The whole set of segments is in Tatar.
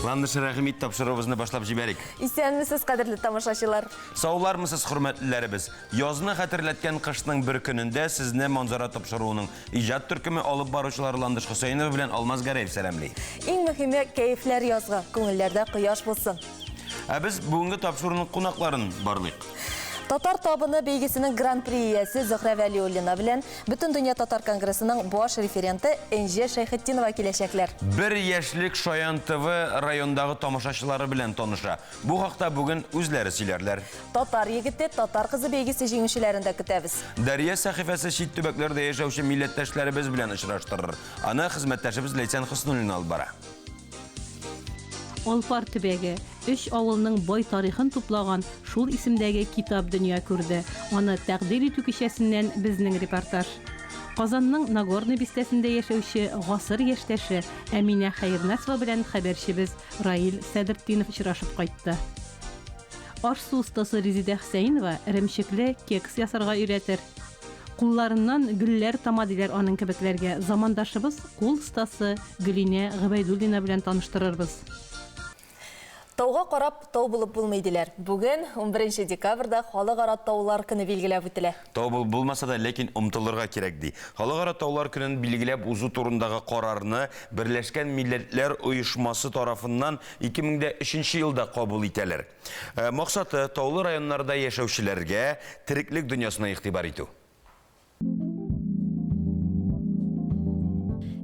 Ландыш, рәхим ит, тапшыруыбызны башлап җибәрик. Исәнмесез, кадерле тамашачылар. Саулармысыз, хөрмәтлеләребез. Язны хәтерләткән кышның бер көнендә сезне Манзара тапшыруының иҗат төркеме алып баручылары Ландыш Хөсәенова белән Алмаз Гәрәев сәламли. Иң мөһиме, кәефләр язгы, күңелләрдә кояш булсын. Ә без бүгенге тапшыруның кунакларын барлыйк. Татар табыны бәйгесенең гран-при иясе Зөһрә Вәлиуллина белән Бөтендөнья татар конгрессының баш референты Энҗе Шәйхетдинова киләчәкләр. Бер яшьлек Шаян ТВ райондагы тамашачылары белән таныша. Бу хакта бүген үзләре сөйләрләр. Татар егете, татар кызы бәйгесе җиңүчеләрен дә көтәбез. Дәрья сәхифәсе чит төбәкләрдә яшәүче милләттәшләребез белән очраштырыр. Аны хезмәттәшебез Ләйсән Хөснуллина алып бара. Алпар төбәге, өч авылның бай тарихын туплаган шул исемдәге китап дөнья күрде. Аны тәкъдир итү кичәсеннән безнең репортаж. Казанның Нагорный бистәсендә яшәүче гасыр яшьтәше Әминә Хәернасова белән хәбәрчебез Раил Сәдертдинов очрашып кайтты. Аш-су остасы Резидә Хөсәенова эремчекле кекс ясарга өйрәтер. Кулларыннан гөлләр тама диләр аның кебекләргә. Замандашыбыз кул остасы Гөлинә Гобәйдуллина белән таныштырырбыз. Тауга карап тау булып булмый диләр. Бүген, унберенче декабрьдә Халыкара таулар көне билгеләп үтелә. Тау булып булмаса да, ләкин омтылырга кирәк, ди. Халыкара таулар көнен билгеләп узу турындагы карарны Берләшкән Милләтләр Оешмасы тарафыннан 2003 елда кабул итәләр. Максаты, таулы районнарда яшәүчеләргә тереклек дөньясына игътибар итү.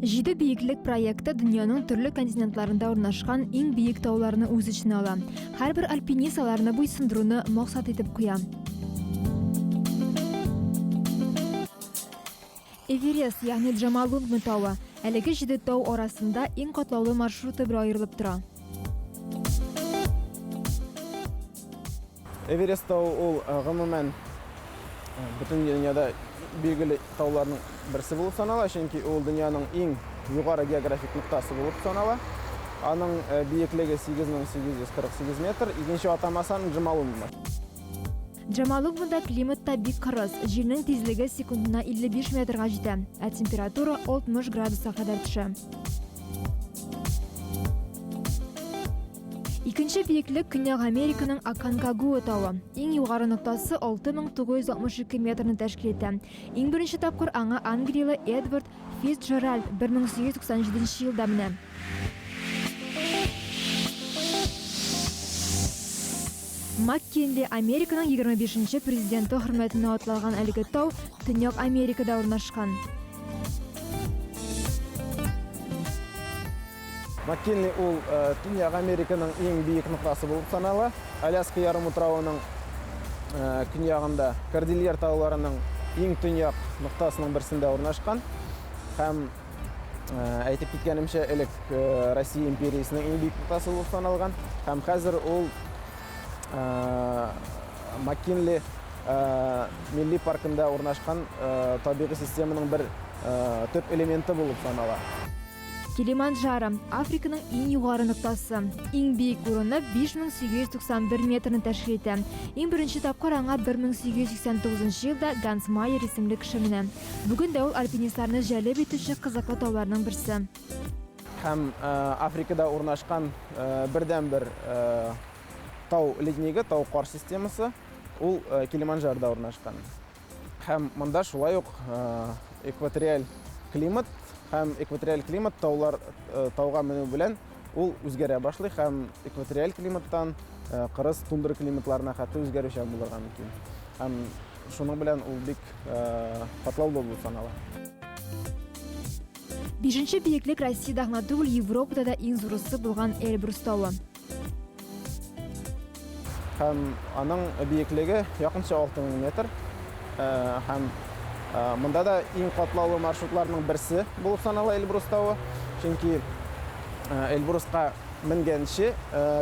Җиде биеклек проекты дөньяның төрле континентларында урнашкан иң биек тауларны үз эченә ала. Һәрбер альпинист аларны буйсындыруны максат итеп куя. Эверест, ягъни Джомолунгма тавы, әлеге җиде тау арасында иң катлаулы маршруты белән аерылып тора. Эверест тавы ул гомумән бөтен дөньяда билгеле тауларның берсе булып санала, чөнки ул дөньяның иң югары географик ноктасы булып санала. Аның биеклеге 8848 метр, икенче атамасы аның Джомолунгма. Джомолунгмада климат та бик кырыс, җилнең тизлеге секундына 55 метрга җитә, ә температура 60 градуска кадәр төшә. Икенче биеклек Көньяк Американың Аконкагуа тавы. Иң югары ноктасы 6962 метрны тәшкил итә. Иң беренче тапкыр аңа англияле Эдвард Фицджеральд 1897 елда менә. МакКинли, Американың 25 нче президенты хөрмәтенә атлалган әлеге тау Төньяк Америкада урнашкан. МакКинли ул Төньяк Американың иң биек ноктасы булып санала. Аляска ярымутравының көньягында, Кордильер тауларының иң төньяк ноктасының берсендә урнашкан. Һәм әйтеп киткәнемчә, элек Россия империясенең иң биек ноктасы булып саналган. Һәм хәзер ул МакКинли милли паркында урнашкан табигый системаның бер төп элементы булып санала. Килиманджаро, Африканың иң югары ноктасы. Иң биек урыны 5891 метрны тәшкил итә. Иң беренче тапкыр аңа 1889 елда Ганс Майер исемле кеше менә. Бүген дә ул альпинистларны җәлеп итүче кызыклы тауларның берсе. Һәм Африкада урнашкан бердәнбер тау леднигы, тау кар системасы, ул Килиманджарода урнашкан. Һәм монда шулай ук экваториаль климат һәм экваториаль климат таулар тауга менү белән ул үзгәрә башлый һәм экваториаль климаттан кырыс тундра климатларына хәтле үзгәрүчән булырга мөмкин. Һәм шуның белән ул бик катлаулы булып санала. Бишенче биеклек Россиядә гына түгел, Европада да иң зурысы булган Эльбрус тавы. Һәм аның биеклеге якынча 6000 метр. Һәм монда да иң катлаулы маршрутларның берсе булып санала Эльбрус тавы. Чөнки Эльбруска менгәнче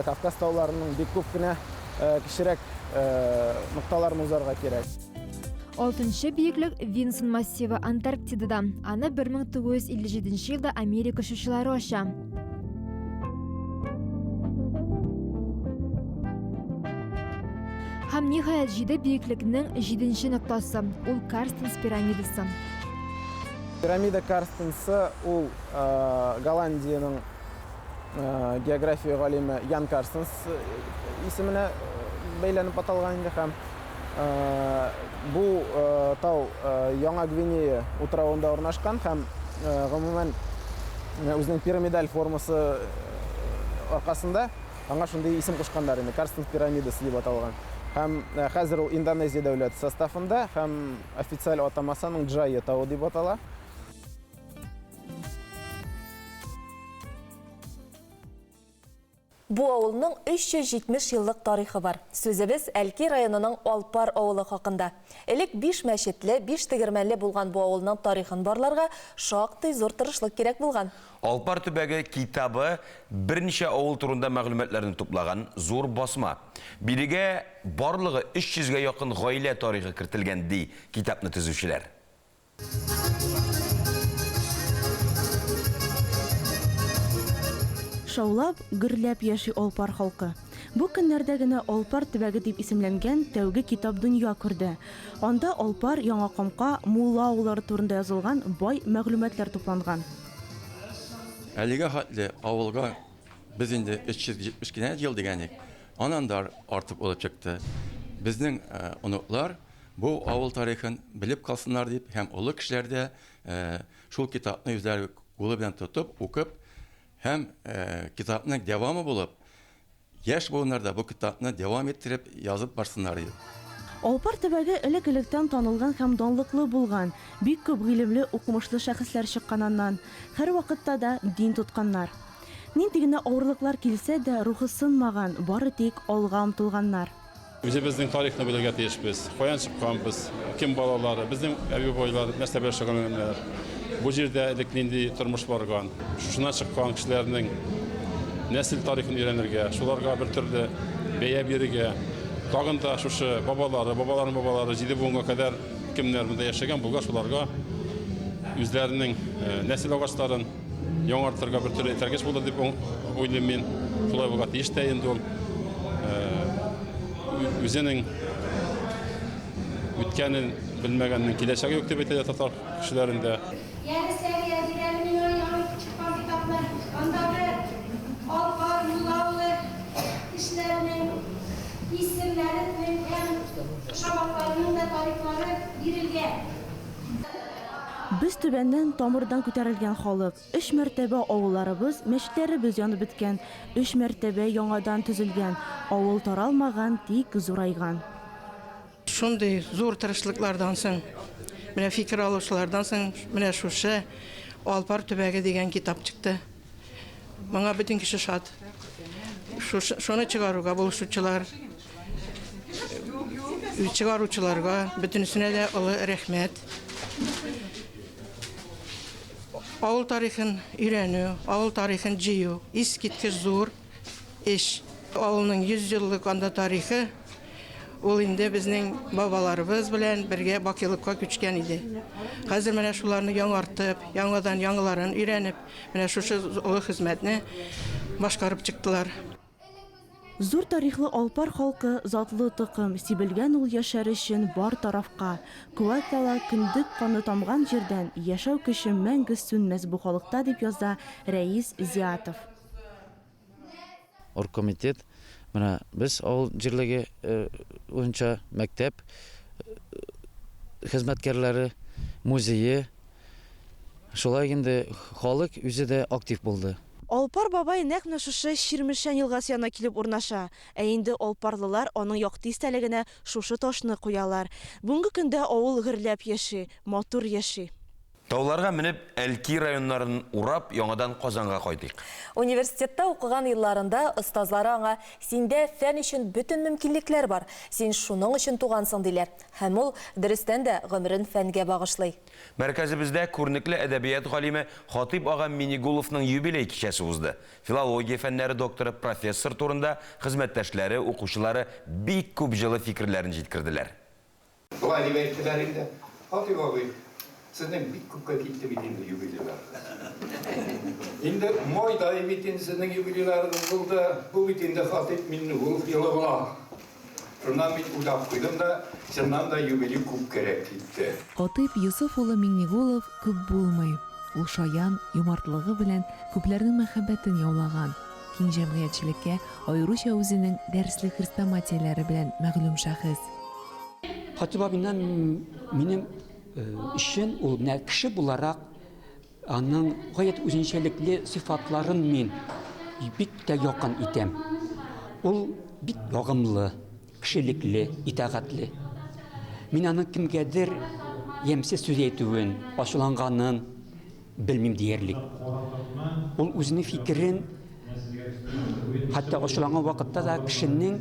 Кавказ тауларының бик күп кенә кечерәк нокталарын узарга кирәк. Алтынчы биеклек Винсон массивы Антарктидада. Аны 1957 елда Америка очучылары ача. Һәм ниһаять җиде биеклекнең җиденче ноктасы, ул Карстенс пирамидасы. Пирамида Карстенсы ул Голландиянең география галиме Ян Карстенс исеменә бәйләнеп аталган инде һәм бу тау Яңа Гвинея утравында урнашкан һәм гомумән үзенең пирамидаль формасы аркасында аңа шундый исем кушканнар инде, Карстенс пирамидасы дип аталган. Һәм хәзер ул Индонезия дәүләте составында һәм официаль атамасы аның Джайя тавы дип атала. Бу авылның 370 еллык тарихы бар. Сүзебез Әлки районының Алпар авылы хакында. Элек биш мәчетле, биш тегермәнле булган бу авылның тарихын барларга шактый зур тырышлык кирәк булган. Алпар төбәге китабы берничә авыл турында мәгълүматларны туплаган зур басма. Бирегә барлыгы 300 гә якын гаилә тарихы кертелгән, ди китапны төзүчеләр. Шаулап, гөрләп яши Алпар халкы. Бу көннәрдә генә Алпар төбәге дип исемләнгән тәүге китап дөнья күрде. Анда Алпар, Яңа Камка, Мулла авыллары турында язылган бай мәгълүматлар тупланган. Әлегә хәтле авылга без инде 370 кенә ел дигән идек, аннан да артык булып чыкты. Безнең оныклар Бу авыл тарихын белеп калсыннар дип һәм олы кешеләр дә шул китапны үзләре кулы белән тотып, укып һәм китапның дәвамы булып, яшь буыннар да бу китапны дәвам иттереп язып барсыннар дип. Алпар төбәге элек-электән танылган һәм данлыклы булган, бик күп гыйлемле, укымышлы шәхесләр чыккан аннан. Һәрвакытта да дин тотканнар. Нинди генә авырлыклар килсә дә, рухы сынмаган, бары тик алга омтылганнар. Үзебезнең тарихны белергә тиешбез. Каян чыкканбыз, кем балалары, безнең әби-бабайлар нәрсә белән шөгыльләнгәннәр, бу җирдә элек нинди тормыш барган. Шушыннан чыккан кешеләрнең нәсел тарихын өйрәнергә, шуларга бер төрле бәя бирергә, тагын да шушы бабалары, бабаларының бабалары, җиде буынга кадәр кемнәр монда яшәгән булган, шуларга үзләренең нәсел агачларын Яңартырга бер төрле этәргеч булыр дип уйлыйм мин. Шулай булырга тиеш тә инде ул. Үзенең үткәнен белмәгәннең киләчәге юк дип әйтәләр татар кешеләрендә. Яле, Сәрия, бир әле миңа яңа чыккан китапны. Андагы Алпар, Муллаулы кешеләренең исемнәренең һәм кушаматларының да тарихлары бирелгән. Без түбәннән, тамырдан күтәрелгән халык. Өч мәртәбә авылларыбыз, мәчетләребез янып беткән, өч мәртәбә яңадан төзелгән. Авыл таралмаган, тик зурайган. Шундый зур тырышлыклардан соң, менә фикер алышулардан соң, менә шушы Алпар төбәге дигән китап чыкты. Моңа бөтен кеше шат. Шушы, шуны чыгаруга булышучылар, чыгаручыларга бөтенесенә дә олы рәхмәт. Авыл тарихын өйрәнү, авыл тарихын җыю искиткеч зур эш. Авылның 100 еллык анда тарихы, ул инде безнең бабаларыбыз белән бергә бакыйлыкка күчкән иде. Хәзер менә шуларны яңартып, яңадан яңаларын өйрәнеп, Менә шушы олы хезмәтне башкарып чыктылар. Зур тарихлы Алпар халкы, затлы токым, сибелгән ул яшәр өчен бар тарафка. Куәт ала кендек каны тамган җирдән, яшәү көче мәңге сүнмәс бу халыкта, дип яза Рәис Зиатов. Оргкомитет, менә без авыл җирлеге буенча мәктәп хезмәткәрләре, музее, шулай инде халык үзе дә актив булды. Алпар бабай нәкъ менә шушы Чирмешән елгасы янына килеп урнаша. Ә инде алпарлылар аның якты истәлегенә шушы ташны куялар. Бүгенге көндә авыл гөрләп яши, матур яши. Тауларга менеп, Әлки районнарын урап, яңадан Казанга кайтыйк. Университетта укыган елларында остазлары аңа, Синдә фән өчен бөтен мөмкинлекләр бар, син шуның өчен тугансың, диләр. Һәм ул, дөрестән дә, гомерен фәнгә багышлый. Мәркәзебездә күренекле әдәбият галиме Хатыйп ага Миннегуловның юбилей кичәсе узды. Филология фәннәре докторы, профессор турында хезмәттәшләре, укучылары бик күп җылы фикерләрен җиткерделәр. Болай дип әйттеләр инде, Хатыйп абый, сезнең бик күпкә китте бит инде юбилейлар. Инде майда бит инде сезнең юбилейларыгыз булды. Бу бит инде Хатыйп Миннегулов елы була. Шуннан мин уйлап куйдым да, чыннан да юбилей күпкәрәк китте. Хатыйп Йосыф улы Миңнегулов күп булмый. Ул шаян, юмартлыгы белән күпләрнең мәхәббәтен яулаган. Киң җәмгыятьчелеккә аеруча үзенең дәреслек хрестоматияләре белән мәгълүм шәхес. Хатип абыйннан минем өчен ул менә кеше буларак аның гаять үзенчәлекле сыйфатларын мин бик тә якын итәм. Ул бик ягымлы, кешелекле, итагатьле. Мин аның кемгәдер ямьсез сүз әйтүен, ачуланганын белмим диярлек. Ул үзенең фикерен хәтта ачуланган вакытта да кешенең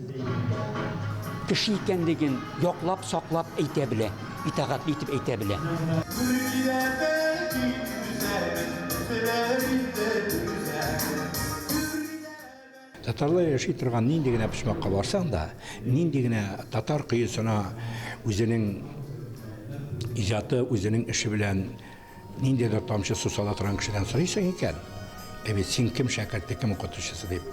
кеше икәнлеген яклап, саклап әйтә белә, итагатьле итеп әйтә белә. Татарлар яши торган нинди генә почмакка барсаң да, нинди генә татар коесына үзенең иҗаты, үзенең эше белән ниндидер тамчы су сала торган кешедән сорыйсың икән, ә бит син кем шәкерте, кем укытучысы дип,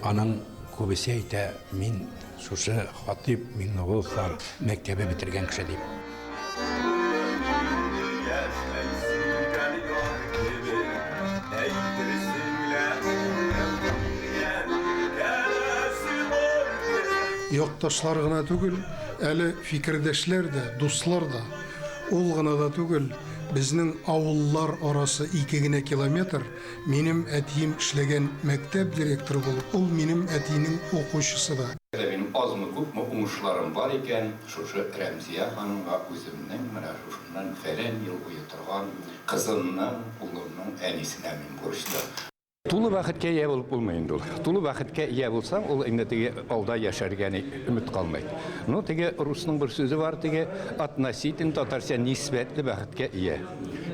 аның күбесе әйтә, мин шушы Хатыйп Миңнегуловлар мәктәбе бетергән кеше дип. Якташлар гына түгел, әле фикердәшләр дә, дуслар да. Ул гына да түгел, безнең авыллар арасы ике генә километр, минем әтием эшләгән мәктәп директоры булып, ул минем әтинең укучысы да. Әгәр минем азмы-күпме уңышларым бар икән, шушы Рәмзия ханымга үземнең менә шушыннан фәлән ел буе торган кызымның, улымның әнисенә мин бурычлы. Тулы бәхеткә ия булып булмый инде ул. Тулы бәхеткә ия булсаң, ул инде теге алда яшәргә ни өмет калмый. Ну, теге русның бер сүзе бар, теге относительно татарча нисбәтле бәхеткә ия.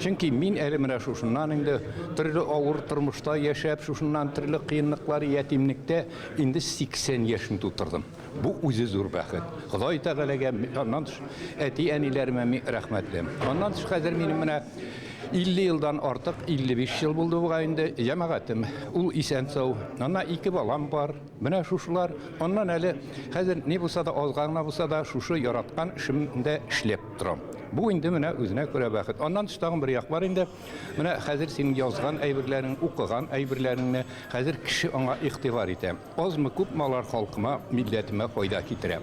Чөнки мин әле менә шушыннан инде төрле авыр тормышта яшәп, шушыннан төрле кыенлыклар, ятимлектә инде 80 яшен тутырдым. Бу үзе зур бәхет. Ходай Тәгаләгә, аннан тыш әти-әниләремә мин рәхмәтле. Аннан тыш хәзер минем менә 50 елдан артык, 55 ел булды бугай инде, җәмәгатем, ул исән-сау. Аннан ике балам бар. Менә шушылар. Аннан әле хәзер ни булса да, азга гына булса да, шушы яраткан эшемдә эшләп торам. Бу инде менә үзенә күрә бәхет. Аннан тыш тагын бер як бар инде. Менә хәзер синең язган әйберләрең, укыган әйберләреңне хәзер кеше аңа игътибар итә. Азмы-күпме алар халкыма, милләтемә файда китерә.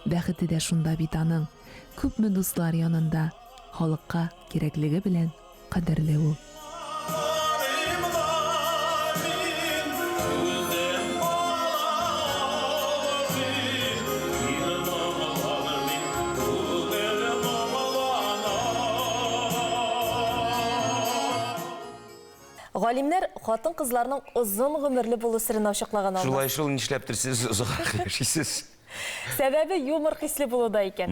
Бәхете дә шунда бит аның, күпме дуслар янында, халыкка кирәклеге белән кадерле ул. Галимнәр хатын-кызларның озын гомерле булу серен ачыклаган Алмаз. Шулай шул, нишләптер сез озаграк яшисез. Сәбәбе юмор хисле булуда икән.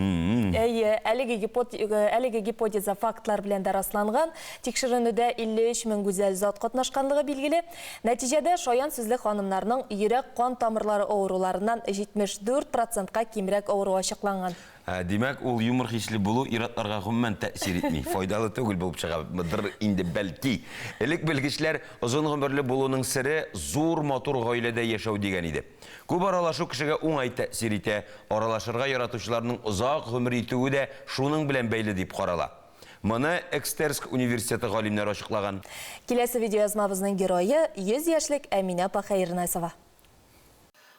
Әйе, әлеге гипот әлеге гипотеза фактлар белән дә расланган. Тикшеренүдә 53 мең гүзәл зат катнашканлыгы билгеле. Нәтиҗәдә, шаян сүзле ханымнарның йөрәк-кан тамырлары авыруларыннан 74 процентка кимрәк авыру ачыкланган. Ә, димәк, ул юмор хисле булу ир-атларга гомумән тәэсир итми, файдалы түгел булып чыгадыр инде, бәлки. Элек белгечләр озын гомерле булуның сере, зур, матур гаиләдә яшәү дигән иде. Күп аралашу кешегә уңай тәэсир итә, аралашырга яратучыларның озак гомер итүе дә шуның белән бәйле дип карала. Моны Экстерск университеты галимнәре ачыклаган. Киләсе видеоязмабызның герое, 100 яшьлек Әминә апа Хәернасова.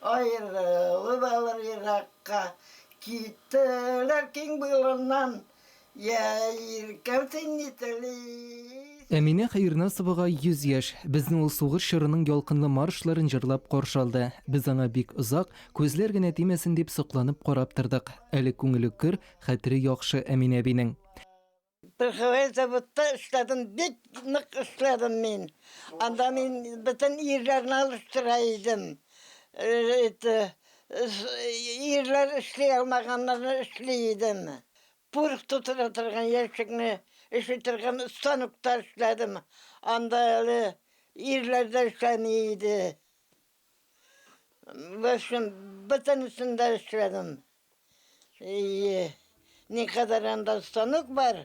Аерылып алыр еракка, Киттеләр киң болыннан, Йә, иркәм, син ни телисең? Әминә Хәернасовага 100 яшь. Безне ул сугыш чорының ялкынлы маршларын җырлап каршы алды. Без аңа бик озак, күзләр генә тимәсен дип сокланып карап тордык. Әле күңеле көр, хәтере яхшы Әминә әбинең. Пороховой заводта эшләдем, бик нык эшләдем мин. Анда мин бөтен ирләрне алыштыра идем. Это, ирләр эшли алмаганнарны эшли идем. Порох тутыра торган ящикны эшли торган станокта эшләдем. Анда әле ирләр дә эшләми иде. В общем, бөтенесен дә эшләдем. Ие, никадәр анда станок бар,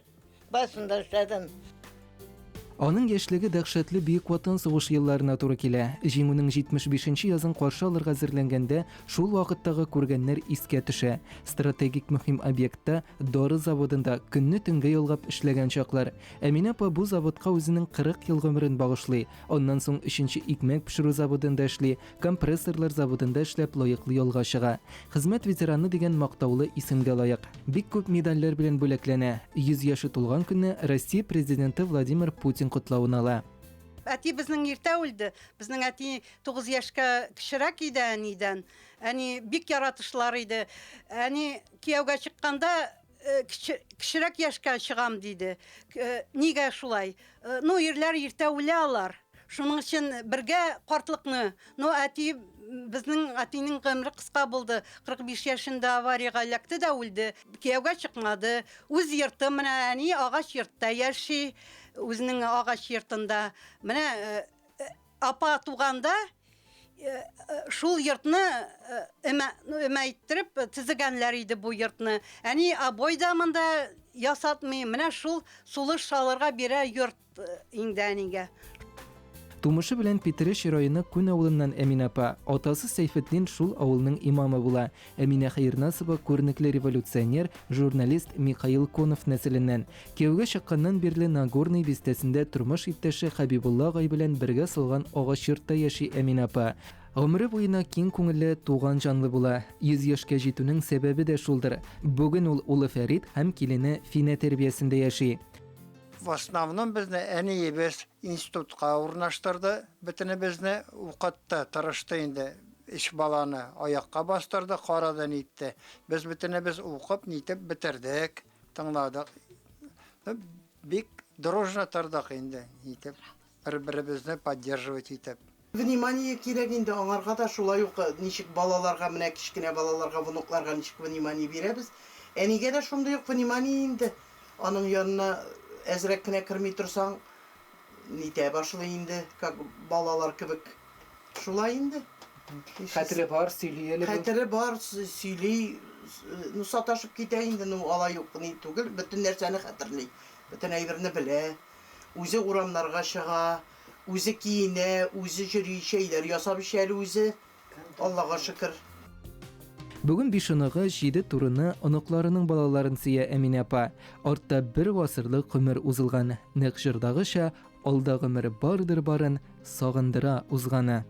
барысын да эшләдем. Аның яшьлеге дәһшәтле Бөек Ватан сугышы елларына туры килә. Җиңүнең 75 нче язын каршы алырга әзерләнгәндә, шул вакыттагы күргәннәр искә төшә. Стратегик мөһим объектта, дары заводында көнне төнгә ялгап эшләгән чаклар. Әминә апа бу заводка үзенең 40 ел гомерен багышлый. Аннан соң өченче икмәк пешерү заводында эшли, компрессорлар заводында эшләп лаеклы ялга чыга. Хезмәт ветераны дигән мактаулы исемгә лаек. Бик күп медальләр белән бүләкләнә. 100 яше тулган көнне Россия Президенты Владимир Путин котлавын ала. Әти безнең иртә үлде. Безнең әти 9 яшькә кечерәк иде әнидән. Әни бик яратышлар иде. Әни кияүгә чыкканда э, кечерәк яшькә чыгам диде. Э, нигә шулай? Э, ну, ирләр иртә үлә алар. Шуның өчен бергә картлыкны, ну, әти, безнең әтинең гомере кыска булды. 45 яшендә авариягә эләкте дә үлде. Кияүгә чыкмады. Үз йорты, менә әни агач йортта яши, үзенең агач йортында. Менә э, э, апа туганда э, шул йортны өмә, ну, өмә иттереп төзегәннәр иде бу йортны. Әни обой да монда ясатмый. Менә шул сулыш алырга бирә йорт. Инде әнигә. Тумышы белән Питрәч районы Күн авылыннан Әминә апа. Атасы Сәйфетдин шул авылның имамы була. Әминә Хәернасова күренекле революционер, журналист Михаил Конов нәселеннән. Кияүгә чыкканнан бирле Нагорный бистәсендә тормыш иптәше Хәбибулла агай белән бергә салган агач йортта яши Әминә апа. Гомере буена киң күңелле, туган җанлы була. 100 яшькә җитүнең сәбәбе дә шулдыр. Бүген ул улы Фәрит һәм килене Финә тәрбиясендә яши. В основном безне әниебез институтка урнаштырды, бөтенебезне укытты, тырышты инде. Өч баланы аякка бастырды, карады, нитте. Без бөтенебез укып, нитеп бетердек, тыңладык. Ну, бик дружно тордык инде, нитеп, бер-беребезне поддерживать итеп. Внимание кирәк инде аңарга да, шулай ук ничек балаларга, менә кечкенә балаларга, внукларга ничек внимание бирәбез, әнигә дә шундый ук внимание инде. Аның янына әзрәк кенә керми торсаң, нитә башлый инде, как балалар кебек. Шулай инде. Хәтере бар, сөйли әле бу. Хәтере бар, сөйли, ну саташып китә инде, ну алай ук ни түгел, бөтен нәрсәне хәтерли, бөтен әйберне белә. Үзе урамнарга чыга, үзе киенә, үзе җөри, чәйләр ясап эчә әле үзе, Аллага шөкер. Бүген биш оныгы, җиде турыны, оныкларының балаларын сөя Әминә апа. Артта бер гасырлык гомер узылган. Нәкъ җырдагыча, алда гомер бардыр барын, сагындыра узганы.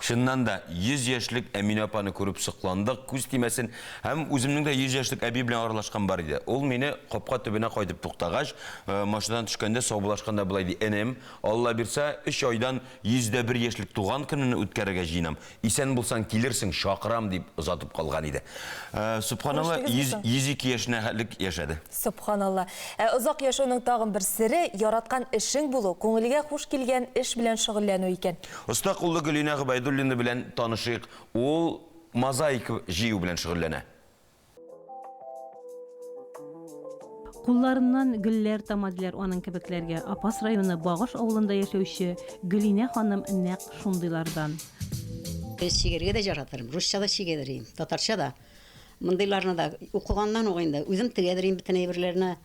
Чыннан да, 100 яшьлек Әминә апаны күреп сокландык, күз тимәсен. Һәм үземнең дә 100 яшьлек әби белән аралашкан бар иде. Ул мине капка төбенә кайтып туктагач, э, машинадан төшкәндә саубуллашканда болай ди, Энем, Алла бирса, өч айдан 101 яшьлек туган көнемне үткәрергә җыенам. Исән булсаң килерсең, чакырам, дип озатып калган иде. Э, Сөбханалла, Күрештегезме соң? 102 яшенә хәтлек яшәде. Сөбханалла. Ә озак яшәүнең тагын бер сере, яраткан эшең булу, күңелгә хуш килгән эш белән шөгыльләнү икән. Оста куллы Гөлинә Гобәйдуллина белән танышыйк. Ул мозаика җыю белән шөгыльләнә. Кулларыннан гөлләр тама, диләр аның кебекләргә. Апас районы Багыш авылында яшәүче Гөлинә ханым нәкъ шундыйлардан. Чигәргә дә яратырым, русча да чигәдер идем, татарча да. Мондыйларны да укыганнан ук инде үзем тегәдер идем бөтен әйберләрне.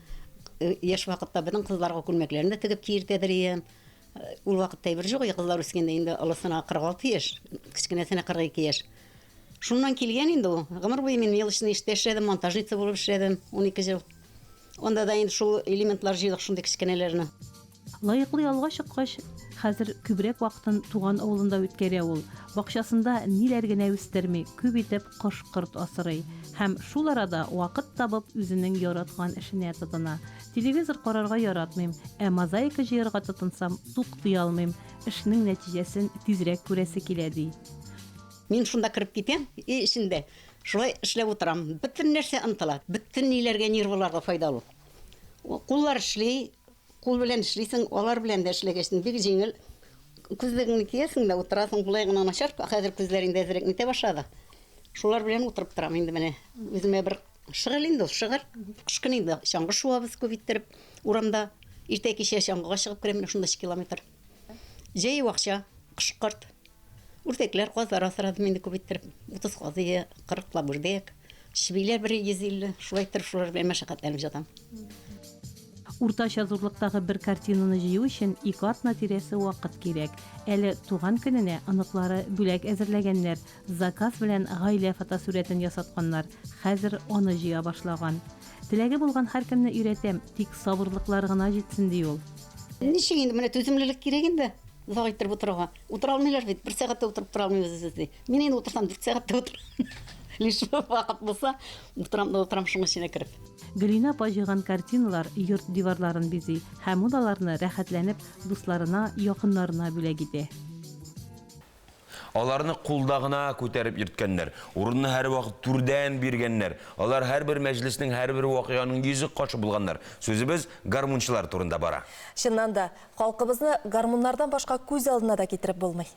Яшь вакытта бөтен кызларга күлмәкләрне дә тегеп киертәдер идем. Ул вакытта әйбер юк иде, кызлар үскәндә инде олысына 46 яшь, кечкенәсенә 42 яшь. Шуннан килгән инде ул. Гомер буе мин мелочный эштә эшләдем, монтажница булып эшләдем 12 ел. Анда да инде шул элементлар җыйдык, шундый кечкенәләрне. Лаеклы ялга чыккач, хәзер күбрәк вакытын туган авылында үткәрә ул. Бакчасында ниләр генә үстерми, күп итеп кош-корт асрый. Һәм шул арада вакыт табып үзенең яраткан эшенә тотына. Телевизор карарга яратмыйм, ә мозаика җыярга тотынсам, туктый алмыйм, эшнең нәтиҗәсен тизрәк күрәсе килә, ди. Мин шунда кереп китәм, өй эчендә шулай эшләп утырам. Бөтен нәрсә онытыла, бөтен ниләргә, нервыларга файдалы. Куллар эшли, Кул белән эшлисең, алар белән дә эшләгәч, бик җиңел. Күзлегеңне киясең дә утырасың, болай гына начар, хәзер күзләр инде әзрәк нитә башлады. Шулар белән утырып торам инде менә. Үземә бер шөгыль инде ул, шөгыль. Кыш көне инде чаңгы шуабыз күп иттереп урамда. Иртә кичә чаңгыга чыгып керәм, менә шунда өч километр. Җәй бакча, кош-корт. Үрдәкләр, казлар асрадым инде күп иттереп. 30 каз ие, 40 лап үрдәк. Чебиләр бер 150. Шулай иттереп шулар белән мәшәкатьләнеп ятам. Уртача зурлыктагы бер картинаны җыю өчен ике атна тирәсе вакыт кирәк. Әле туган көненә оныклары бүләк әзерләгәннәр, заказ белән гаилә фотосурәтен ясатканнар, хәзер аны җыя башлаган. Теләге булган һәркемне өйрәтәм, тик сабырлыклары гына җитсен, ди ул. Ничек инде, менә түземлелек кирәк инде, озак иттереп утырырга. Утыра алмыйлар бит, бер сәгать тә утырып тора алмыйбыз без, ди. Мин инде утырсам, дүрт сәгать тә утырам. Лишь вакыт булса, утырам да утырам шуның эченә кереп. Гөлинә апа җыйган картиналар йорт диварларын бизи һәм ул аларны рәхәтләнеп дусларына, якыннарына бүләк итә. Аларны кулда гына күтәреп йөрткәннәр, урынны һәрвакыт түрдән биргәннәр. Алар һәрбер мәҗлеснең, һәрбер вакыйганың йөзек кашы булганнар. Сүзебез гармунчылар турында бара. Чыннан да, халкыбызны гармуннардан башка күз алдына да китереп булмый.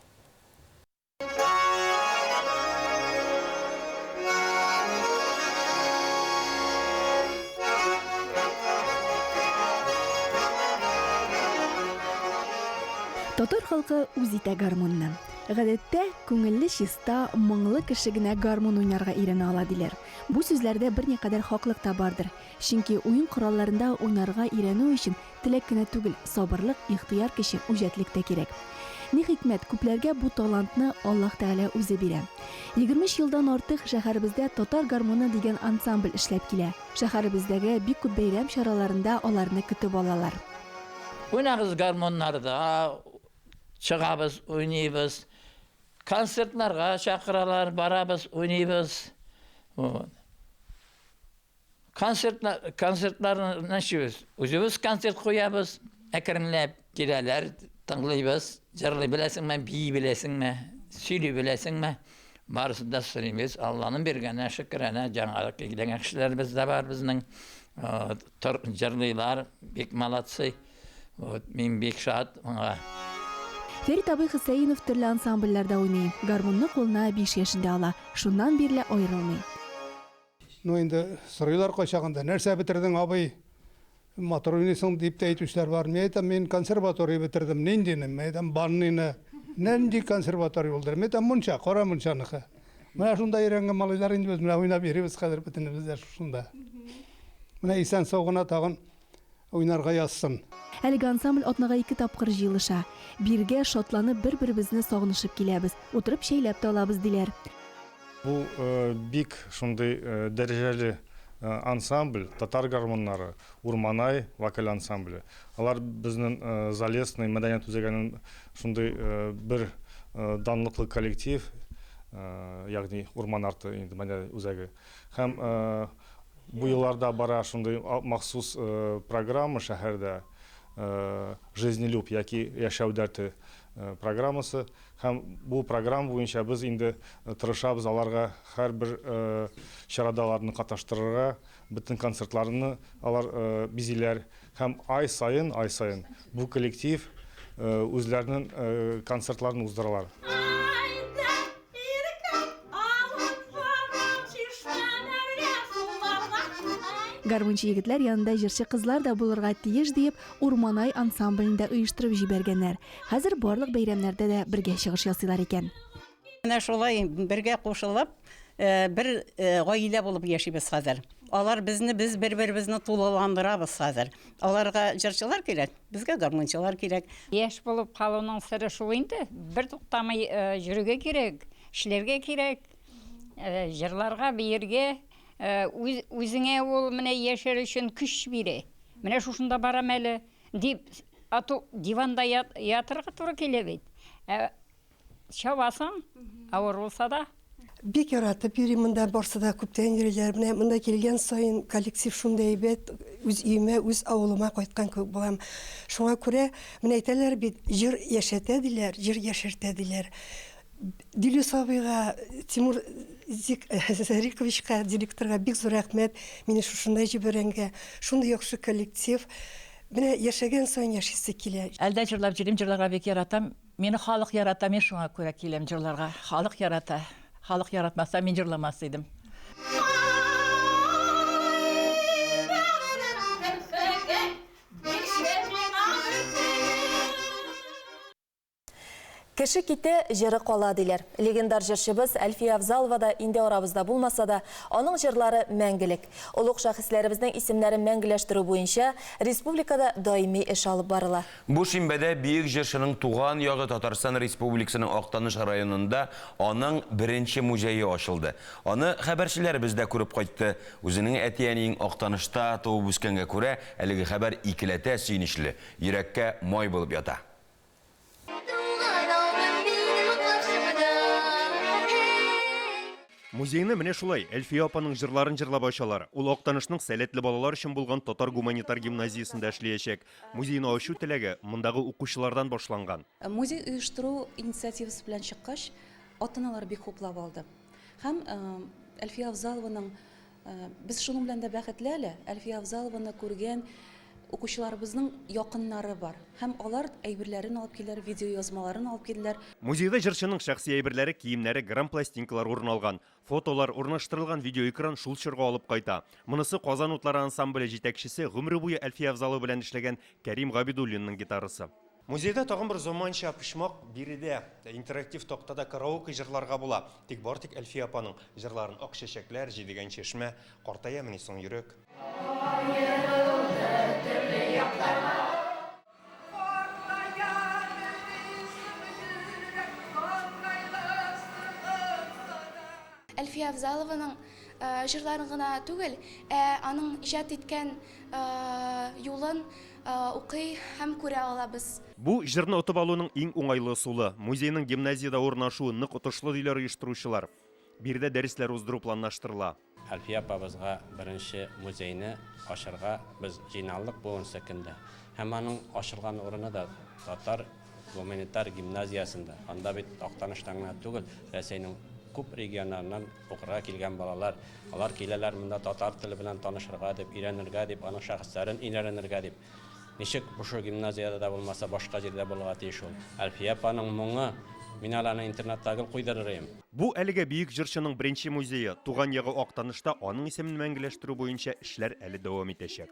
Татар халкы үз итә гармунны. Гадәттә, күңелле чиста, моңлы кеше генә гармун уйнарга өйрәнә ала диләр. Бу сүзләрдә берникадәр хаклык та бардыр. Чөнки уен коралларында уйнарга өйрәнү өчен Теләк кенә түгел, сабырлык, ихтыяр көче, үҗәтлек тә кирәк. Ни хикмәт, күпләргә бу талантны Аллаһ Тәгалә үзе бирә. 23 елдан артык шәһәребездә Татар гармуны дигән ансамбль эшләп килә. Шәһәребездәге бик күп бәйрәм чараларында аларны көтеп алалар. Уйнагыз гармуннарда, чыгабыз, уйныйбыз. Концертларга чакыралар, барабыз, уйныйбыз. Вот. Концертлар, концертларны ничебез? Үзебез концерт куябыз, әкренләп киләләр, тыңлыйбыз, җырлый беләсеңме, бии беләсеңме, сөйли беләсеңме? Барысын да сорыйбыз. Алланың биргәненә шөкер, әнә яңа килгән кешеләребез дә бар безнең. Тор, җырлыйлар, бик молодцы. Вот, мин бик шат моңа. Фәрит абый Хөсәенов төрле ансамбльләрдә уйный. Гармунны кулына биш яшендә ала. Шуннан бирле аерылмый. Ну инде сорыйлар кайчагында, нәрсә бетердең, абый, матур уйныйсың, дип тә әйтүчеләр бар. Мин әйтәм, мин консерватория бетердем. Ниндине? Мин әйтәм, банныйны. Нинди консерватория ул? Мин әйтәм, мунча, кара мунчаныкы. Менә шунда өйрәнгән малайлар инде без менә уйнап йөрибез хәзер бөтенебез дә шушында. Менә исән-сау гына тагын уйнарга язсын. Әлеге ансамбль атнага ике тапкыр җыелыша. Бирегә шатланып бер-беребезне сагынышып киләбез, утырып чәйләп тә алабыз, диләр. Бу бик шундый дәрәҗәле ансамбль, татар гармуннары, Урманай вокаль ансамбле. Алар безнең Залесный мәдәният үзәгенең шундый бер данлыклы коллектив, ягъни Урман арты инде мәдәният үзәге. Һәм бу елларда бара шундый махсус программа шәһәрдә, Жизнелюб яки Яшәү дәрте программасы. Һәм бу программа буенча без инде тырышабыз аларга һәрбер чарада аларны катнаштырырга, бөтен концертларны алар бизиләр. Һәм ай саен, ай саен бу коллектив үзләренең концертларын уздыралар. Гармунчы егетләр янында җырчы кызлар да булырга тиеш диеп, Урманай ансамблен дә оештырып җибәргәннәр. Хәзер барлык бәйрәмнәрдә дә бергә чыгыш ясыйлар икән. Менә шулай бергә кушылып, бер гаилә булып яшибез хәзер. Алар безне, без бер-беребезне тулыландырабыз хәзер. Аларга җырчылар кирәк, безгә гармунчылар кирәк. Яшь булып калуның сере шул инде, бер туктамый йөрергә кирәк, эшләргә кирәк, җырларга, биергә. Үз, үзеңә ул менә яшәр өчен көч бирә. Менә шушында барам әле, дип, а то диванда ятырга туры килә бит. Ә чабасың, авыр булса да. Бик яратып йөрим монда, барсы да күптән йөриләр. Менә монда килгән саен коллектив шундый әйбәт, үз өемә, үз авылыма кайткан кебек булам. Шуңа күрә, менә әйтәләр бит, җыр яшәтә диләр, җыр яшәртә диләр. Дилүс абыйга, Тимур Зик Зариковичка, директорга бик зур рәхмәт, мине шушында җибәргәнгә. Шундый яхшы коллектив. Менә яшәгән саен яшисе килә. Әле дә җырлап йөрим, җырларга бик яратам. Мине халык ярата, мин шуңа күрә киләм җырларга. Халык ярата. Халык яратмаса, мин җырламас идем. Кеше китә, җыры кала, диләр. Легендар җырчыбыз Әлфия Авзалова да инде арабызда булмаса да, аның җырлары мәңгелек. Олуг шәхесләребезнең исемнәрен мәңгеләштерү буенча республикада даими эш алып барыла. Бу шимбәдә бөек җырчының туган ягы Татарстан Республикасының Актаныш районында аның беренче музее ачылды. Аны хәбәрчеләребез дә күреп кайтты. Үзенең әти-әниең Актанышта туып үскәнгә күрә, әлеге хәбәр икеләтә сөенечле, йөрәккә май булып ята. Музейны менә шулай, Әлфия апаның җырларын җырлап ачалар. Ул Актанышның сәләтле балалар өчен булган татар гуманитар гимназиясендә эшләячәк. Музейны ачу теләге мондагы укучылардан башланган. Музей оештыру инициативасы белән чыккач, ата-аналар бик хуплап алды. Һәм Әлфия Авзалованың Без шуның белән дә бәхетле әле, Әлфия Авзалованы күргән укучыларыбызның якыннары бар. Һәм алар әйберләрен алып килделәр, видеоязмаларын алып килделәр. Музейда җырчының шәхси әйберләре, киемнәре, грампластинкалар урын алган. Фотолар, урнаштырылган видеоэкран шул чорга алып кайта. Монысы Казан утлары ансамбле җитәкчесе, гомере буе Әлфия Авзалова белән эшләгән Кәрим Габидуллинның гитарасы. Музейда тагын бер заманча почмак, биредә интерактив тактада караоке җырларга була. Тик бары тик Әлфия апаның җырларын Ак чәчәкләр, Җидегән чишмә, Картаямыни соң йөрәк. Аерылды төрле якларга. Картаямыни соң йөрәк, картайласы кылса да. Әлфия Авзалованың җырларын гына түгел, ә аның иҗат иткән юлын укый һәм күрә алабыз. Бу, җырны отып алуның иң уңайлы ысулы. Музейның гимназиядә урнашуы нык отышлы, диләр оештыручылар. Биредә дәресләр уздыру планлаштырыла. Әлфия апабызга беренче музейны ачырга без җыйналдык бүгенге көндә. Һәм аның ачылган урыны да татар гуманитар гимназиясендә. Анда бит Актаныштан гына түгел, Рәсәйнең күп регионнарыннан укырга килгән балалар. Алар киләләр монда татар теле белән танышырга дип, өйрәнергә дип, аның шәхесләрен өйрәнергә дип. Ничек шушы гимназиядә дә булмаса, башка җирдә булырга тиеш ул? Әлфия апаның моңы, мин әле аны интернетта гел куйдырыр идем. Бу әлегә бөек җырчының беренче музее. Туган ягы Актанышта аның исемен мәңгеләштерү буенча эшләр әле дәвам итәчәк.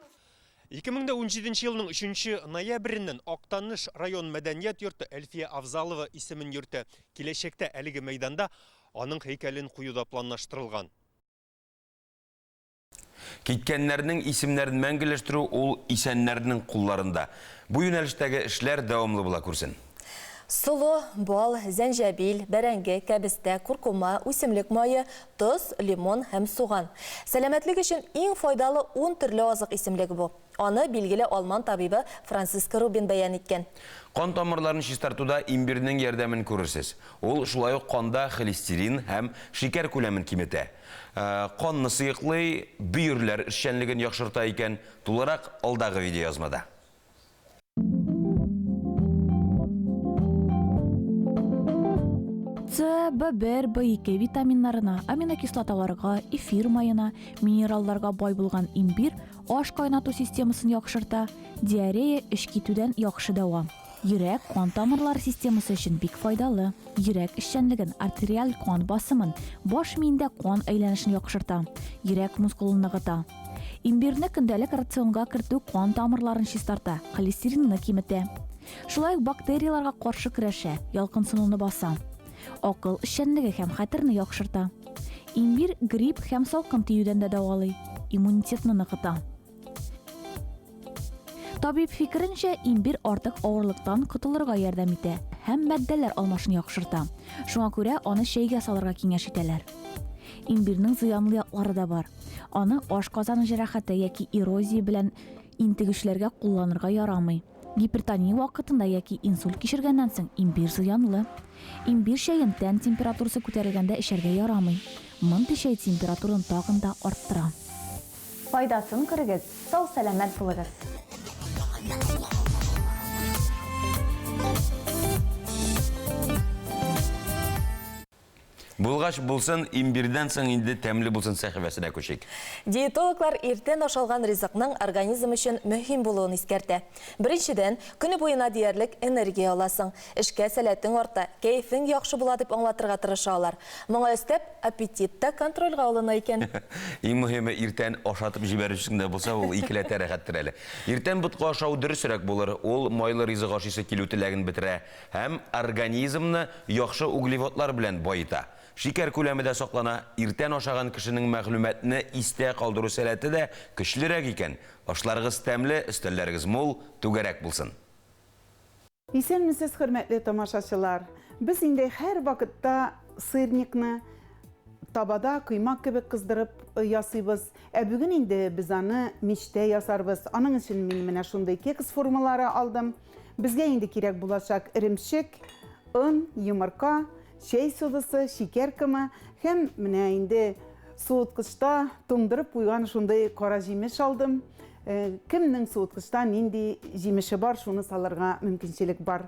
2017 елның өченче ноябреннән Актаныш район мәдәният йорты Әлфия Авзалова исемен йөртә. Киләчәктә әлеге мәйданда аның һәйкәлен кую да планлаштырылган. Киткәннәрнең исемнәрен мәңгеләштерү ул исәннәрнең кулларында. Бу юнәлештәге эшләр дәвамлы була күрсен. Солы, бал, зәнҗәбил, бәрәңге, кәбестә, куркума, үсемлек мае, тоз, лимон һәм суган. Сәламәтлек өчен иң файдалы ун төрле азык исемлеге бу. Аны билгеле алман табибы Франциско Рубин бәян иткән. Кан тамырларын чистартуда имбирнең ярдәмен күрерсез. Ул шулай ук канда холестерин һәм шикәр күләмен киметә. Канны сыеклый, бөерләр эшчәнлеген яхшырта икән. Тулырак алдагы видеоязмада. С, В1, В2 витаминнарына, аминокислоталарга, эфир маена, минералларга бай булган имбир аш кайнату системасын яхшырта, диарея, эч китүдән яхшы дәва. Йөрәк, кан тамырлары системасы өчен бик файдалы. Йөрәк эшчәнлеген, артериаль кан басымын, баш миендә кан әйләнешен яхшырта, йөрәк мускулын ныгыта. Имбирне көндәлек рационга кертү кан тамырларын чистарта, холестеринны киметә. Шулай ук бактерияләргә каршы көрәшә, ялкынсынуны баса. Акыл эшчәнлеге һәм хәтерне яхшырта. Имбир грипп һәм салкын тиюдән дә дәвалый, иммунитетны ныгыта. Табиб фикеренчә, имбир артык авырлыктан котылырга ярдәм итә һәм матдәләр алмашын яхшырта. Шуңа күрә аны чәйгә салырга киңәш итәләр. Имбирнең зыянлы яклары да бар. Аны ашказаны җәрәхәте яки эрозия белән интегүчеләргә кулланырга ярамый. Гипертония вакытында яки инсульт кичергәннән соң имбир зыянлы. Имбир чәен тән температурасы күтәрелгәндә эчәргә ярамый. Мондый чәй температураны тагын да арттыра. Файдасын күрегез, сау-сәламәт булыгыз! Булгач булсын, имбирдән соң инде тәмле булсын сәхифәсенә күчик. Диетологлар иртән ашалган ризыкның организм өчен мөһим булуын искәртә. Беренчедән, көне буена диярлек энергия аласың, эшкә сәләтең арта, кәефең яхшы була дип аңлатырга тырыша алар. Моңа өстәп, аппетит та контрольгә алына икән. Иң мөһиме, иртән ашатып җибәрүчесең дә булса, ул икеләтә рәхәттер әле. Иртән ботка ашау дөресрәк булыр, ул майлы ризык ашыйсы килү теләген бетерә һәм организмны яхшы углеводлар белән баета. Шикәр күләме дә саклана, иртән ашаган кешенең мәгълүматны истә калдыру сәләте дә көчлерәк икән. Ашларыгыз тәмле, өстәлләрегез мул, түгәрәк булсын. Исәнмесез, хөрмәтле тамашачылар! Без инде һәрвакытта сырникны табада коймак кебек кыздырып ясыйбыз. Ә бүген инде без аны мичтә ясарбыз. Аның өчен мин менә шундый кекс формалары алдым. Безгә инде кирәк булачак эремчек, он, йомырка, чәй содасы, шикәр комы һәм менә инде суыткычта туңдырып куйган шундый кара җимеш алдым. Э, кемнең суыткычта нинди җимеше бар, шуны салырга мөмкинчелек бар.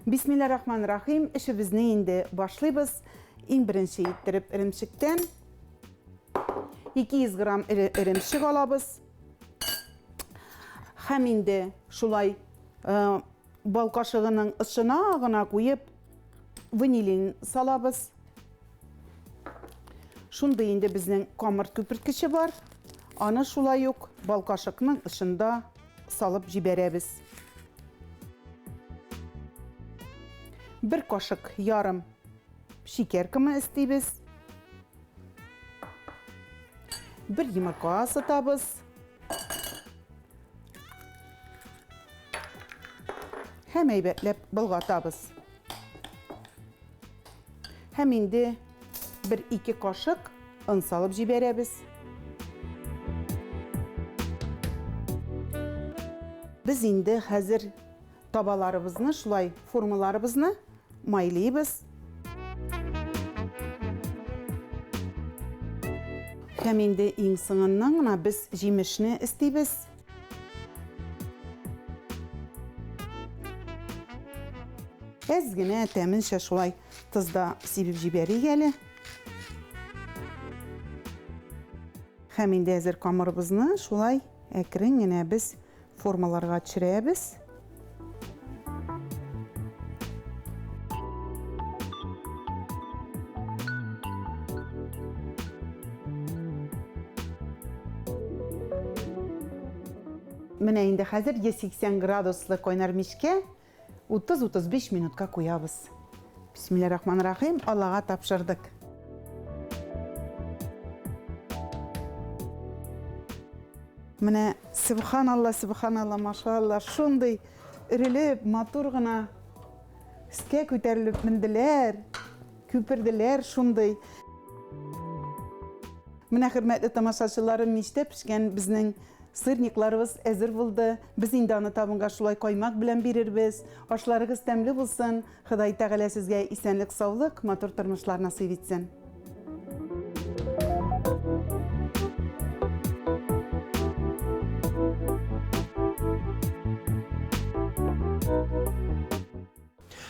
Бисмилла рахман рахим, эшебезне инде башлыйбыз. Иң беренче иттереп эремчектән 200 грамм эремчек алабыз. Һәм инде шулай э, бал кашыгының очына гына куеп ванилин салабыз. Шундый инде безнең камыр күперткече бар. Аны шулай ук бал кашыкның очында салып җибәрәбез. Бер кашык ярым шикәр комы өстибез. Бер йомырка сытабыз. Һәм әйбәтләп болгатабыз. Һәм инде бер-ике кашык он салып җибәрәбез. Без инде хәзер табаларыбызны, шулай формаларыбызны майлыйбыз. Һәм инде иң соңыннан гына без җимешне өстибез. Әз генә тәменчә шулай тоз да сибеп җибәрик әле. Һәм инде әзер камырыбызны шулай әкрен генә без формаларга төшерәбез. Менә инде хәзер 180 градуслы кайнар мичкә 30-35 минутка куябыз. Бисмилла рахман рахим, Аллага тапшырдык. Менә сөбханалла, сөбханалла, машалла, шундый өрелеп, матур гына өскә күтәрелеп менделәр, күперделәр шундый. Менә, хөрмәтле тамашачыларым, мичтә пешкән безнең сырникларыбыз әзер булды. Без инде аны табынга шулай каймак белән бирербез. Ашларыгыз тәмле булсын. Ходай Тәгалә сезгә исәнлек-саулык, матур тормышлар насыйп итсен.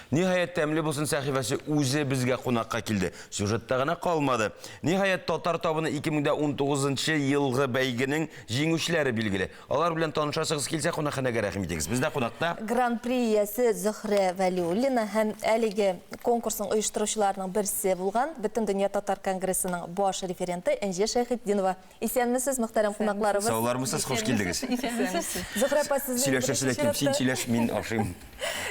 Ниһаять, тәмле булсын сәхифәсе үзе безгә кунакка килде. Сюжетта гына калмады. Ниһаять, Татар табыны 2019 елгы бәйгенең җиңүчеләре билгеле. Алар белән танышасыгыз килсә, кунакханәгә рәхим итегез. Бездә кунакта. Гран-при иясе Зөһрә Вәлиуллина һәм әлеге конкурсның оештыручыларының берсе булган Бөтендөнья татар конгрессының баш референты Энҗе Шәйхетдинова. Исәнмесез, мөхтәрәм кунакларыбыз. Саулармысыз, хуш килдегез. Исәнмесез. Зөһрә апа, сезне Сөйләшәсе дә ким, син сөйләш, мин ашыйм.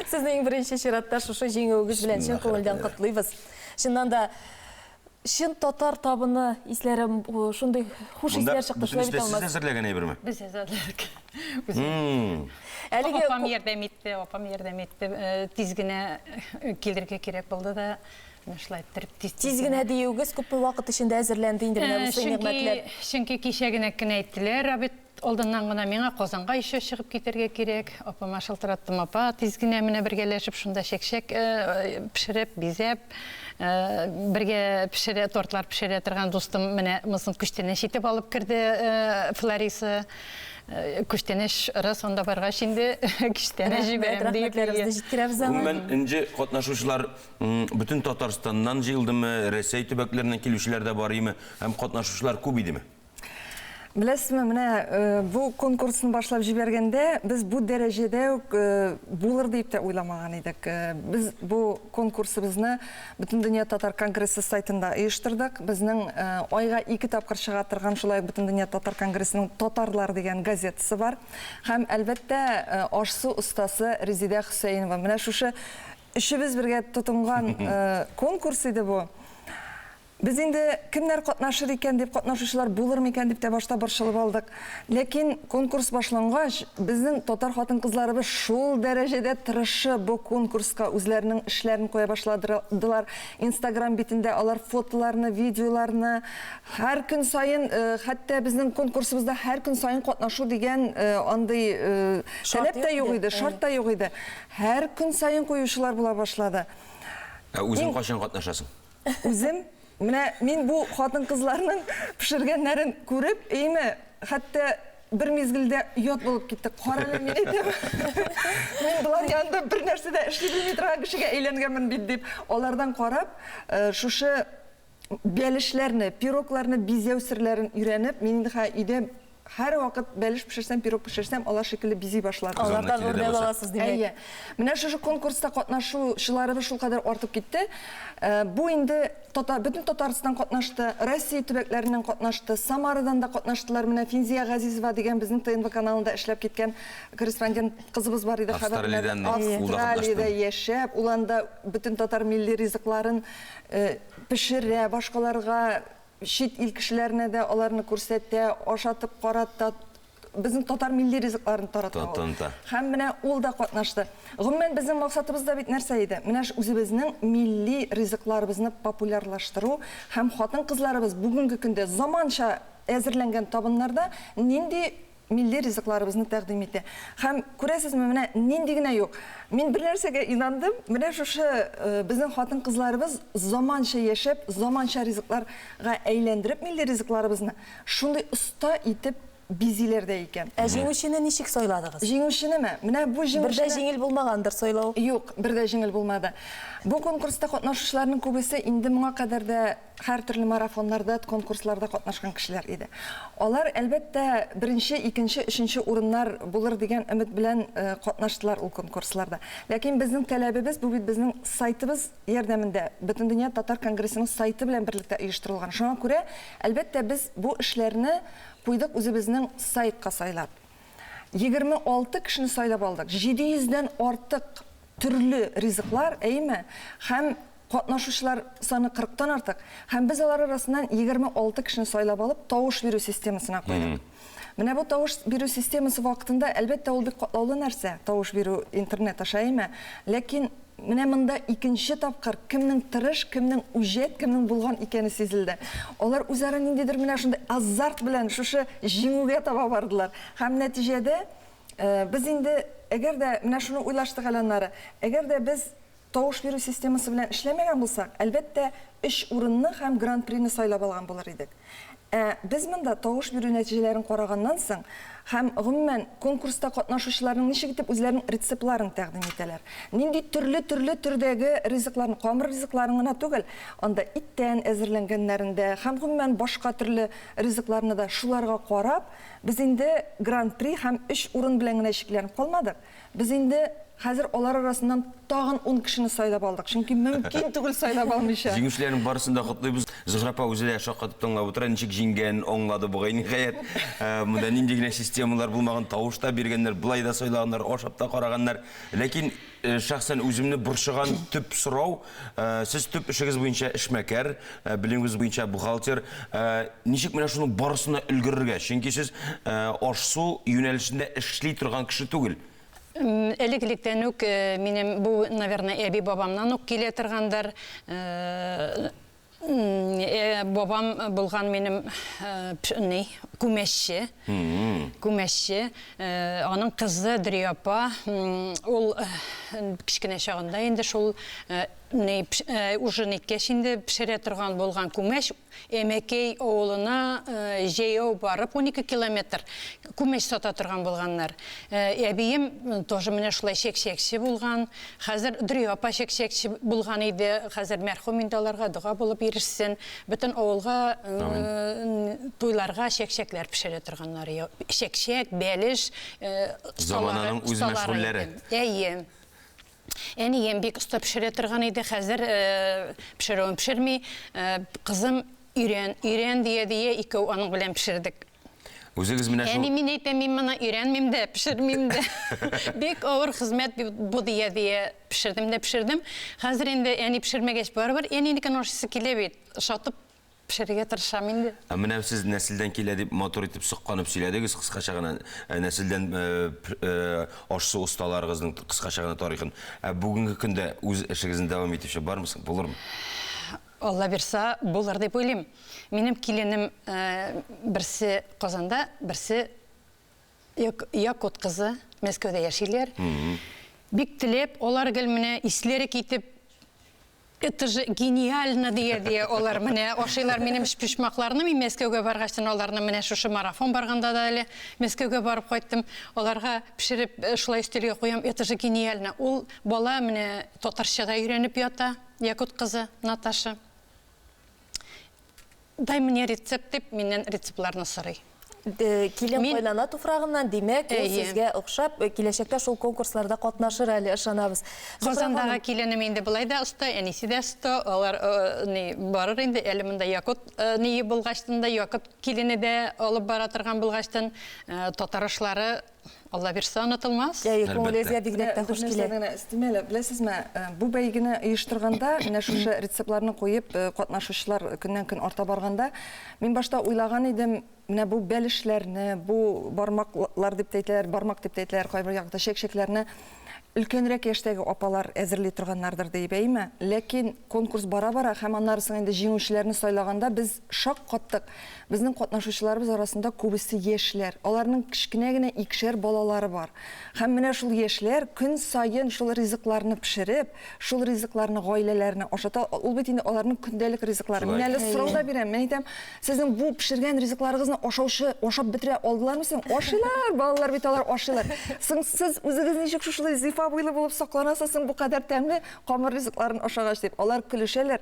Сезне иң беренче чиратта шушы җиңүегез белән чын күңелдән котлыйбыз. Чыннан да, чын татар табыны исләре шундый хуш исләр чыкты, шулай бит Алмаз? Сез әзерләгән әйберме? Без әзерләдек. Әлеге апам ярдәм итте, апам ярдәм итте. Э, тиз генә э, килергә кирәк булды да, менә шулай иттереп тиз Тиз генә диюегез күпме вакыт эчендә әзерләнде инде менә бу э, сый-нигъмәтләр? Чөнки кичә генә кенә әйттеләр, обед Алдыннан гына миңа Казанга еще чыгып китәргә кирәк. Апама шылтыраттым, апа, тиз генә менә бергәләшеп шунда чәкчәк пешереп, бизәп, бергә пешерә, тортлар пешерә торган дустым менә монысын күчтәнәч итеп алып керде, Флариса. Күчтәнәч рас анда баргач инде күчтәнәч җибәрәм дип. Рәхмәтләребезне җиткерәбез аңа. Гомумән, Энҗе, катнашучылар бөтен Татарстаннан җыелдымы, Рәсәй төбәкләреннән килүчеләр дә бар име һәм катнашучылар күп идеме? Беләсезме, менә бу конкурсны башлап җибәргәндә, без бу дәрәҗәдә үк булыр диеп тә уйламаган идек. Без бу конкурсыбызны Бөтендөнья татар конгрессы сайтында оештырдык. Безнең айга ике тапкыр чыга торган шулай ук Бөтендөнья татар конгрессының Татарлар дигән газетасы бар. Һәм, әлбәттә, аш-су остасы Резидә Хөсәенова. Менә шушы өчебез бергә тотынган конкурс иде бу. Без инде кемнәр катнашыр икән дип, катнашучылар булыр микән дип тә башта борчылып алдык. Ләкин конкурс башлангач, безнең татар хатын-кызларыбыз шул дәрәҗәдә тырышып бу конкурска үзләренең эшләрен куя башладылар. Инстаграм битендә алар фотоларны, видеоларны һәр көн саен, хәтта безнең конкурсыбызда һәр көн саен катнашу дигән андый таләп тә юк иде, шарт та юк иде. Һәр көн саен куючылар була башлады. Ә үзең кайчан катнашасың? Үзем, менә мин бу хатын-кызларның пешергәннәрен күреп, әйме, хәтта бер мизгелдә оят булып китте. Карале, мин әйтәм, мин болар янында бер нәрсә дә эшли белми торган кешегә әйләнгәнмен бит дип, алардан карап, шушы бәлешләрне, пирогларны бизәү серләрен өйрәнеп, мин инде хәзер өйдә Һәрвакыт бәлеш пешерсәм, пирог пешерсәм, алар шикелле бизи башладым. Алардан үрнәк аласыз, димәк. Әйе. Менә шушы конкурста катнашучыларыбыз шулкадәр артып китте. Бу инде татар, бөтен Татарстан катнашты, Россия төбәкләреннән катнашты, Самарадан да катнаштылар. Менә Финзия Газизова дигән безнең ТНВ каналында эшләп киткән корреспондент кызыбыз бар иде, хәбәрләр. Австралиядән ул да катнашты. Австралиядә яшәп, ул анда бөтен татар милли ризыкларын пешерә, башкаларга Чит ил кешеләренә дә аларны күрсәтә, ашатып карата, безнең татар милли ризыкларын тарата ул. Таныта. Һәм менә ул да катнашты. Гомумән, безнең максатыбыз да бит нәрсә иде? Менә үзебезнең милли ризыкларыбызны популярлаштыру һәм хатын-кызларыбыз бүгенге көндә заманча әзерләнгән табыннарда нинди милли ризыкларыбызны тәкъдим итә. Һәм, күрәсезме, менә нинди генә юк. Мин бер нәрсәгә инандым, менә шушы безнең хатын-кызларыбыз заманча яшәп, заманча ризыкларга әйләндереп милли ризыкларыбызны, шундый оста итеп бизиләр дә икән. Ә җиңүчене ничек сайладыгыз? Җиңүченеме? Менә бу җиңүчене. Бер дә җиңел булмагандыр сайлау. Юк, бер дә җиңел булмады. Бу конкурста катнашучыларның күбесе инде моңа кадәр дә Һәртөрле марафоннарда, конкурсларда катнашкан кешеләр иде. Алар, әлбәттә, беренче, икенче, өченче урыннар булыр дигән өмет белән катнаштылар ул конкурсларда. Ләкин безнең таләбебез, бу бит безнең сайтыбыз ярдәмендә, Бөтендөнья татар конгрессының сайты белән берлектә оештырылган. Шуңа күрә, әлбәттә, без бу эшләрне куйдык үзебезнең сайтка сайлап. 26 кешене сайлап алдык. 700 дән артык төрле ризыклар, әйеме? Һәм Катнашучылар саны кырыктан артык, һәм без алар арасыннан 26 кешене сайлап алып, тавыш бирү системасына куйдык. Менә бу тавыш бирү системасы вакытында, әлбәттә, ул бик катлаулы нәрсә, тавыш бирү интернет аша, әйме? Ләкин менә монда икенче тапкыр кемнең тырыш, кемнең үҗәт, кемнең булган икәне сизелде. Алар үзара ниндидер менә шундый азарт белән шушы җиңүгә таба бардылар. Һәм нәтиҗәдә без инде, әгәр дә, менә шуны уйлаштык әле аннары, әгәр дә без Тавыш бирү системасы белән эшләмәгән булсак, әлбәттә, өч урынны һәм Гран-прины сайлап алган булыр идек. Ә без монда тавыш бирү нәтиҗәләрен караганнан соң һәм, гомумән, конкурста катнашучыларның ничек итеп үзләренең рецептларын тәкъдим итәләр, нинди төрле-төрле төрдәге ризыкларны, камыр ризыкларын гына түгел, анда иттән әзерләнгәннәрен дә һәм, гомумән, башка төрле ризыкларны да, шуларга карап, без инде Гран-при һәм өч урын белән генә чикләнеп калмадык, Без инде хәзер алар арасыннан тагын ун кешене сайлап алдык, чөнки мөмкин түгел сайлап алмыйча. Җиңүчеләрнең барысын да котлыйбыз. Зөһрә апа үзе дә шаккатып тыңлап утыра, ничек җиңгәнен аңлады бугай, ниһаять. Монда нинди генә системалар булмаган, тавыш та биргәннәр, болай да сайлаганнар, ашап та караганнар. Ләкин шәхсән үземне борчыган төп сорау, сез төп эшегез буенча эшмәкәр, белемегез буенча бухгалтер. Ничек менә шуның барысына өлгерергә? Чөнки сез аш-су юнәлешендә эшли торган кеше түгел. Элек-электән үк минем бу, наверное, әби-бабамнан ук килә торгандыр. Бабам булган минем, ни, күмәчче. Күмәчче. Аның кызы Дөрия апа, ул кечкенә чагында инде шул ужин иткәч инде пешерә торган булган күмәч. Әмәкәй авылына җәяү барып, 12 километр, күмәч сата торган булганнар. Әбием тоже менә шулай чәкчәкче булган. Хәзер Дөрия апа чәкчәкче булган иде. Хәзер мәрхүм инде, аларга дога булып ирешсен. Бөтен авылга туйларга чәкчәкләр пешерә торганнар. Чәкчәк, бәлеш Замананың үз мәшгульләре. Әйе. Әнием бик оста пешерә торган иде, хәзер пешерүен пешерми. Кызым, өйрән, өйрән дия-дия икәү аның белән пешердек. Үзегез менә шул. Әни, мин әйтәм, мин моны өйрәнмим дә, пешермим дә. Бик авыр хезмәт бу дия-дия пешердем дә пешердем. Хәзер инде әни пешермәгәч, барыбер әнинекен ашыйсы килә бит. Ошатып Пешерергә тырышам инде. Ә менә сез нәселдән килә дип матур итеп сокланып сөйләдегез, кыскача гына нәселдән аш-су осталарыгызның кыскача гына тарихын. Ә бүгенге көндә үз эшегезне дәвам итүче бармы соң, булырмы? Алла бирса, булыр дип уйлыйм. Минем киленем берсе Казанда, берсе Якут кызы, Мәскәүдә яшиләр. Бик теләп, алар гел менә исләре китеп, Это же гениально, дия-дия алар менә ашыйлар минем өчпочмакларны. Мин Мәскәүгә баргачтын аларны менә шушы марафон барганда да әле Мәскәүгә барып кайттым. Аларга пешереп шулай өстәлгә куям. Это же гениально. Ул бала менә татарча да өйрәнеп ята, якут кызы Наташа. Дай мне рецепт дип миннән рецептларны сорый. Килен кайнана туфрагыннан, димәк, ул сезгә охшап, киләчәктә шул конкурсларда катнашыр әле, ышанабыз. Казандагы киленем инде болай да оста, әнисе дә оста, алар ни барыр инде, әле монда якут ние булгачтын да, якут килене дә алып бара торган булгачтын, татар ашлары Алла бирсә, онытылмас. Әйе, күңелегезгә бигрәк тә хуш килә. Бер нәрсәне генә өстим әле, беләсезме, бу бәйгене оештырганда, менә шушы рецептларны куеп, катнашучылар көннән-көн арта барганда, мин башта уйлаган идем, менә бу бәлешләрне, бу бармаклар дип тә әйтәләр, бармак дип тә әйтәләр кайбер якта, чәк-чәкләрне өлкәнрәк яшьтәге апалар әзерли торганнардыр диеп, әйеме? Ләкин конкурс бара-бара һәм аннары соң инде җиңүчеләрне сайлаганда без шаккаттык. Безнең катнашучыларыбыз арасында күбесе яшьләр. Аларның кечкенә генә икешәр балалары бар. Һәм менә шул яшьләр көн саен шул ризыкларны пешереп, шул ризыкларны гаиләләренә ашата. Ул бит инде аларның көндәлек ризыклары. Мин әле сорау да бирәм. Мин әйтәм, сезнең бу пешергән ризыкларыгызны ашаучы ашап бетерә алдылармы соң? Ашыйлар, балалар бит алар ашыйлар. Соң сез үзегез ничек шушылай зифа буйлы булып сакланасыз соң бу кадәр тәмле камыр ризыкларын ашагач дип. Алар көлешәләр.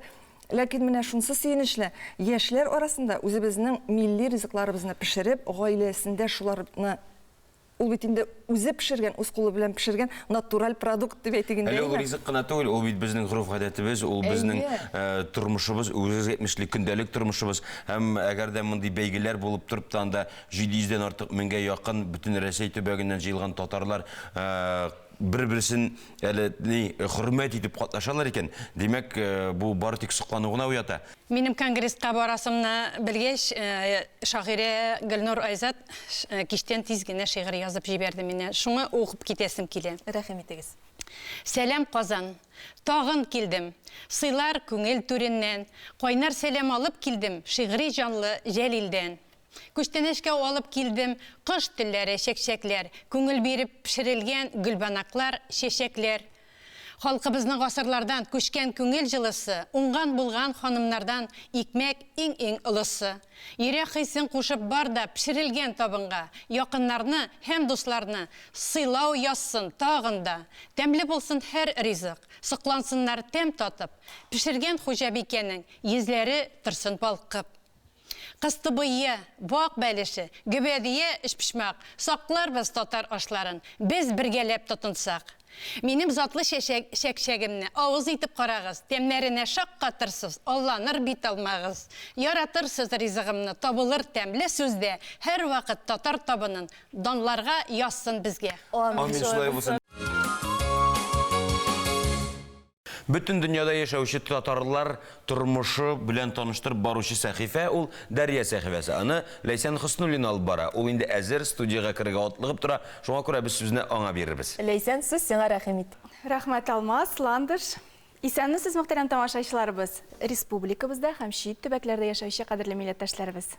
Ләкин менә шунсы сөенечле, яшьләр арасында үзебезнең милли ризыкларыбызны пешереп, гаиләсендә шуларны, ул бит инде үзе пешергән, үз кулы белән пешергән натураль продукт дип әйтик инде, Әле ул әйеме? ризык кына түгел, ул бит безнең гореф-гадәтебез, ул безнең тормышыбыз, үзегез әйтмешли, көндәлек тормышыбыз. Һәм әгәр дә мондый бәйгеләр булып торып та, анда 700 дән артык меңгә якын бөтен Рәсәй төбәгеннән җыелган татарлар бер-берсен әле ни хөрмәт итеп катнашалар икән, димәк, бу бары тик соклану гына уята. Минем конгресска барасымны белгәч, шагыйрә Гөлнур Айзат кичтән тиз генә шигырь язып җибәрде минә. Шуңа укып китәсем килә. Рәхим итегез. Сәлам, Казан! Тагын килдем. Сыйлар күңел түреннән. Кайнар сәлам алып килдем шигъри җанлы Җәлилдән. Күчтәнәчкә алып килдем кош телләре, чәкчәкләр, күңел биреп пешерелгән гөлбанаклар, чәчәкләр. Халкыбызның гасырлардан күчкән күңел җылысы, уңган-булган ханымнардан икмәк иң-иң олысы. Йөрәк хисен кушып бар да пешерелгән табынга, якыннарны һәм дусларны сыйлау язсын тагын да. Тәмле булсын һәр ризык, соклансыннар тәм татып, пешергән хуҗабикәнең йөзләре торсын балкып. Кыстыбые, вак бәлеше, гөбәдия, өчпочмак, Сакларбыз татар ашларын, без бергәләп тотынсак. Минем затлы чәчәк, чәкчәгемне авыз итеп карагыз, Тәмнәренә шаккатырсыз, алланыр бит алмагыз. Яратырсыз ризыгымны, табылыр тәмле сүз дә, Һәрвакыт татар табынын данларга язсын безгә. Амин, шулай булсын. Бөтен дөньяда яшәүче татарлар тормышы белән таныштырып баручы сәхифә ул Дәрья сәхифәсе. Аны Ләйсән Хөснуллина алып бара. Ул инде әзер, студиягә керергә атлыгып тора. Шуңа күрә без сүзне аңа бирербез. Ләйсән, сүз сиңа, рәхим ит. Рәхмәт, Алмаз, Ландыш. Исәнмесез, мөхтәрәм тамашачыларыбыз! Республикабызда һәм чит төбәкләрдә яшәүче кадерле милләттәшләребез!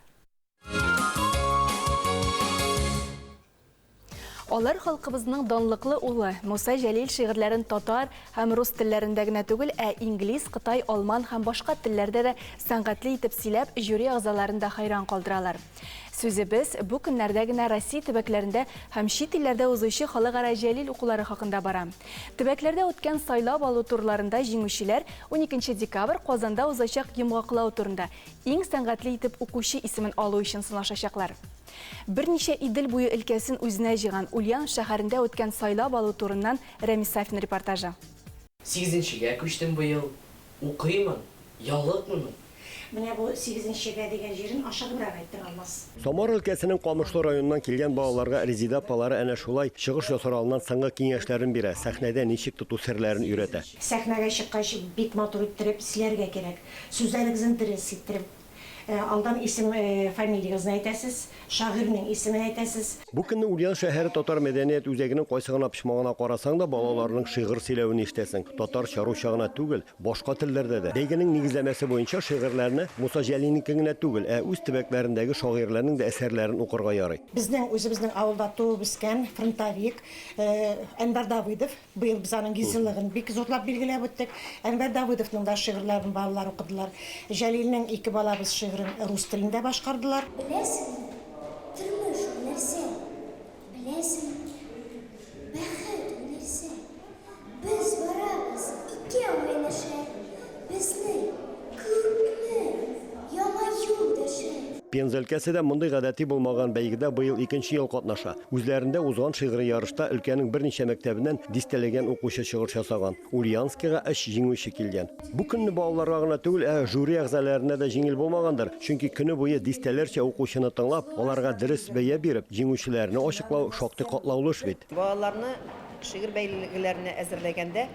Алар халкыбызның данлыклы улы Муса Җәлил шигырьләрен татар һәм рус телләрендә генә түгел, ә инглиз, кытай, алман һәм башка телләрдә дә сәнгатьле итеп сөйләп, жюри әгъзаларын да хәйран калдыралар. Сүзебез бу көннәрдә генә Россия төбәкләрендә һәм чит илләрдә узучы халыкара Җәлил укулары хакында бара. Төбәкләрдә үткән сайлап алу турларында җиңүчеләр уникенче декабрь Казанда узачак йомгаклау турында иң сәнгатьле итеп укучы исемен алу өчен сынашачаклар. Берничә Идел буе өлкәсен үзенә җыйган Ульянов шәһәрендә үткән сайлап алу турыннан Рәмис Сафин репортажы. Сигезенчегә күчтем быел. Укыймын, ялыкмыймын. Менә бу сигезенчегә дигән җирен ашыгыбрак әйттең, Алмаз. Самара өлкәсенең Камышлы районыннан килгән балаларга Резеда апалары әнә шулай чыгыш ясар алдыннан соңгы киңәшләрен бирә, сәхнәдә ничек тоту серләрен өйрәтә. Сәхнәгә чыккач, бик матур иттереп сөйләргә кирәк. Сүзләрегезне дөрес иттереп. Алдан исем, фамилиягезне әйтәсез, шагыйрьнең исемен әйтәсез. Бу көнне Ульян шәһәре татар мәдәният үзәгенең кайсы гына почмагына карасаң да, балаларның шигырь сөйләвен ишетәсең. Татарча, русча гына түгел, башка телләрдә дә. Бәйгенең нигезләмәсе буенча шигырьләрне Муса Җәлилнеке генә түгел, ә үз төбәкләрендәге шагыйрьләрнең дә әсәрләрен укырга ярый. Безнең үзебезнең авылда туып үскән фронтовик Әнвәр Давыдов Быел без аның 100 еллыгын бик зурлап билгеләп үттек. Әнвәр Давыдовның да шигырьләрен балалар укыдылар. Җәлилнең ике балабыз шигырен рус телендә башкардылар. Беләсеңме, тормыш ул нәрсә? Беләсеңме, бәхет ул нәрсә? Без барабыз икәү янәшә, Безне күпме яңа юл дәшә. Пенза өлкәсе дә мондый гадәти булмаган бәйгедә быел икенче ел катнаша. Үзләрендә узган шигъри ярышта өлкәнең берничә мәктәбеннән дистәләгән укучы чыгыш ясаган. Ульяновскига өч җиңүче килгән. Бу көнне балаларга гына түгел, ә жюри әгъзаларына да җиңел булмагандыр, чөнки көне буе дистәләрчә укучыны тыңлап, аларга дөрес бәя биреп, җиңүчеләрне ачыклау шактый катлаулы эш бит. Балаларны шигырь бәйгеләренә әзерләгәндә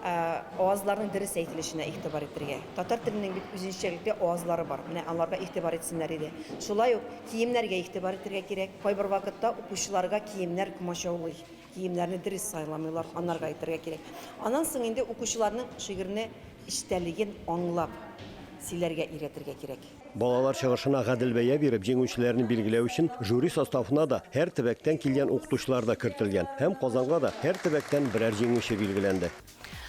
Авазларның дөрес әйтелешенә игътибар итәргә. Татар теленең бит үзенчәлекле авазлары бар. Менә аларга игътибар итсеннәр иде. Шулай ук киемнәргә игътибар итәргә кирәк. Кайбер вакытта укучыларга киемнәр комачаулый. Киемнәрне дөрес сайламыйлар, анарга әйтергә кирәк. Аннан соң инде укучыларның шигырьне эчтәлеген аңлап сөйләргә өйрәтергә кирәк. Балалар чыгышына гадел бәя биреп, җиңүчеләрне билгеләү өчен жюри составына да һәр төбәктән килгән укытучылар да кертелгән һәм Казанга да һәр төбәктән берәр җиңүче билгеләнде.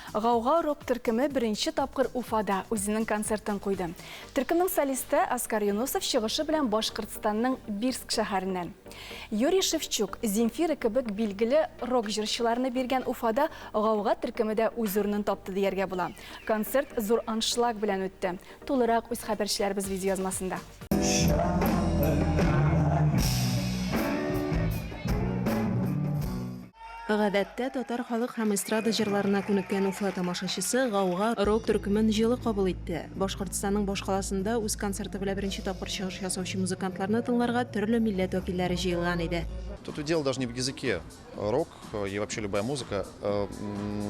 Гауга рок-төркеме беренче тапкыр Уфада үзенең концертын куйды. Төркемнең солисты Оскар Юнусов чыгышы белән Башкортстанның Бирск шәһәреннән. Юрий Шевчук, Земфира кебек билгеле рок-җырчыларны биргән Уфада Гауга төркеме дә үз урынын тапты дияргә була. Концерт зур аншлаг белән үтте. Тулырак үз хәбәрчеләребез видеоязмасында. Гадәттә, татар халык һәм эстрада җырларына күнеккән Уфа тамашачысы Гауга рок төркемен җылы кабул итте. Башкортстанның башкаласында үз концерты белән беренче тапкыр чыгыш ясаучы музыкантларны тыңларга төрле милләт вәкилләре җыелган иде. Тут дело даже не в языке. Рок и вообще любая музыка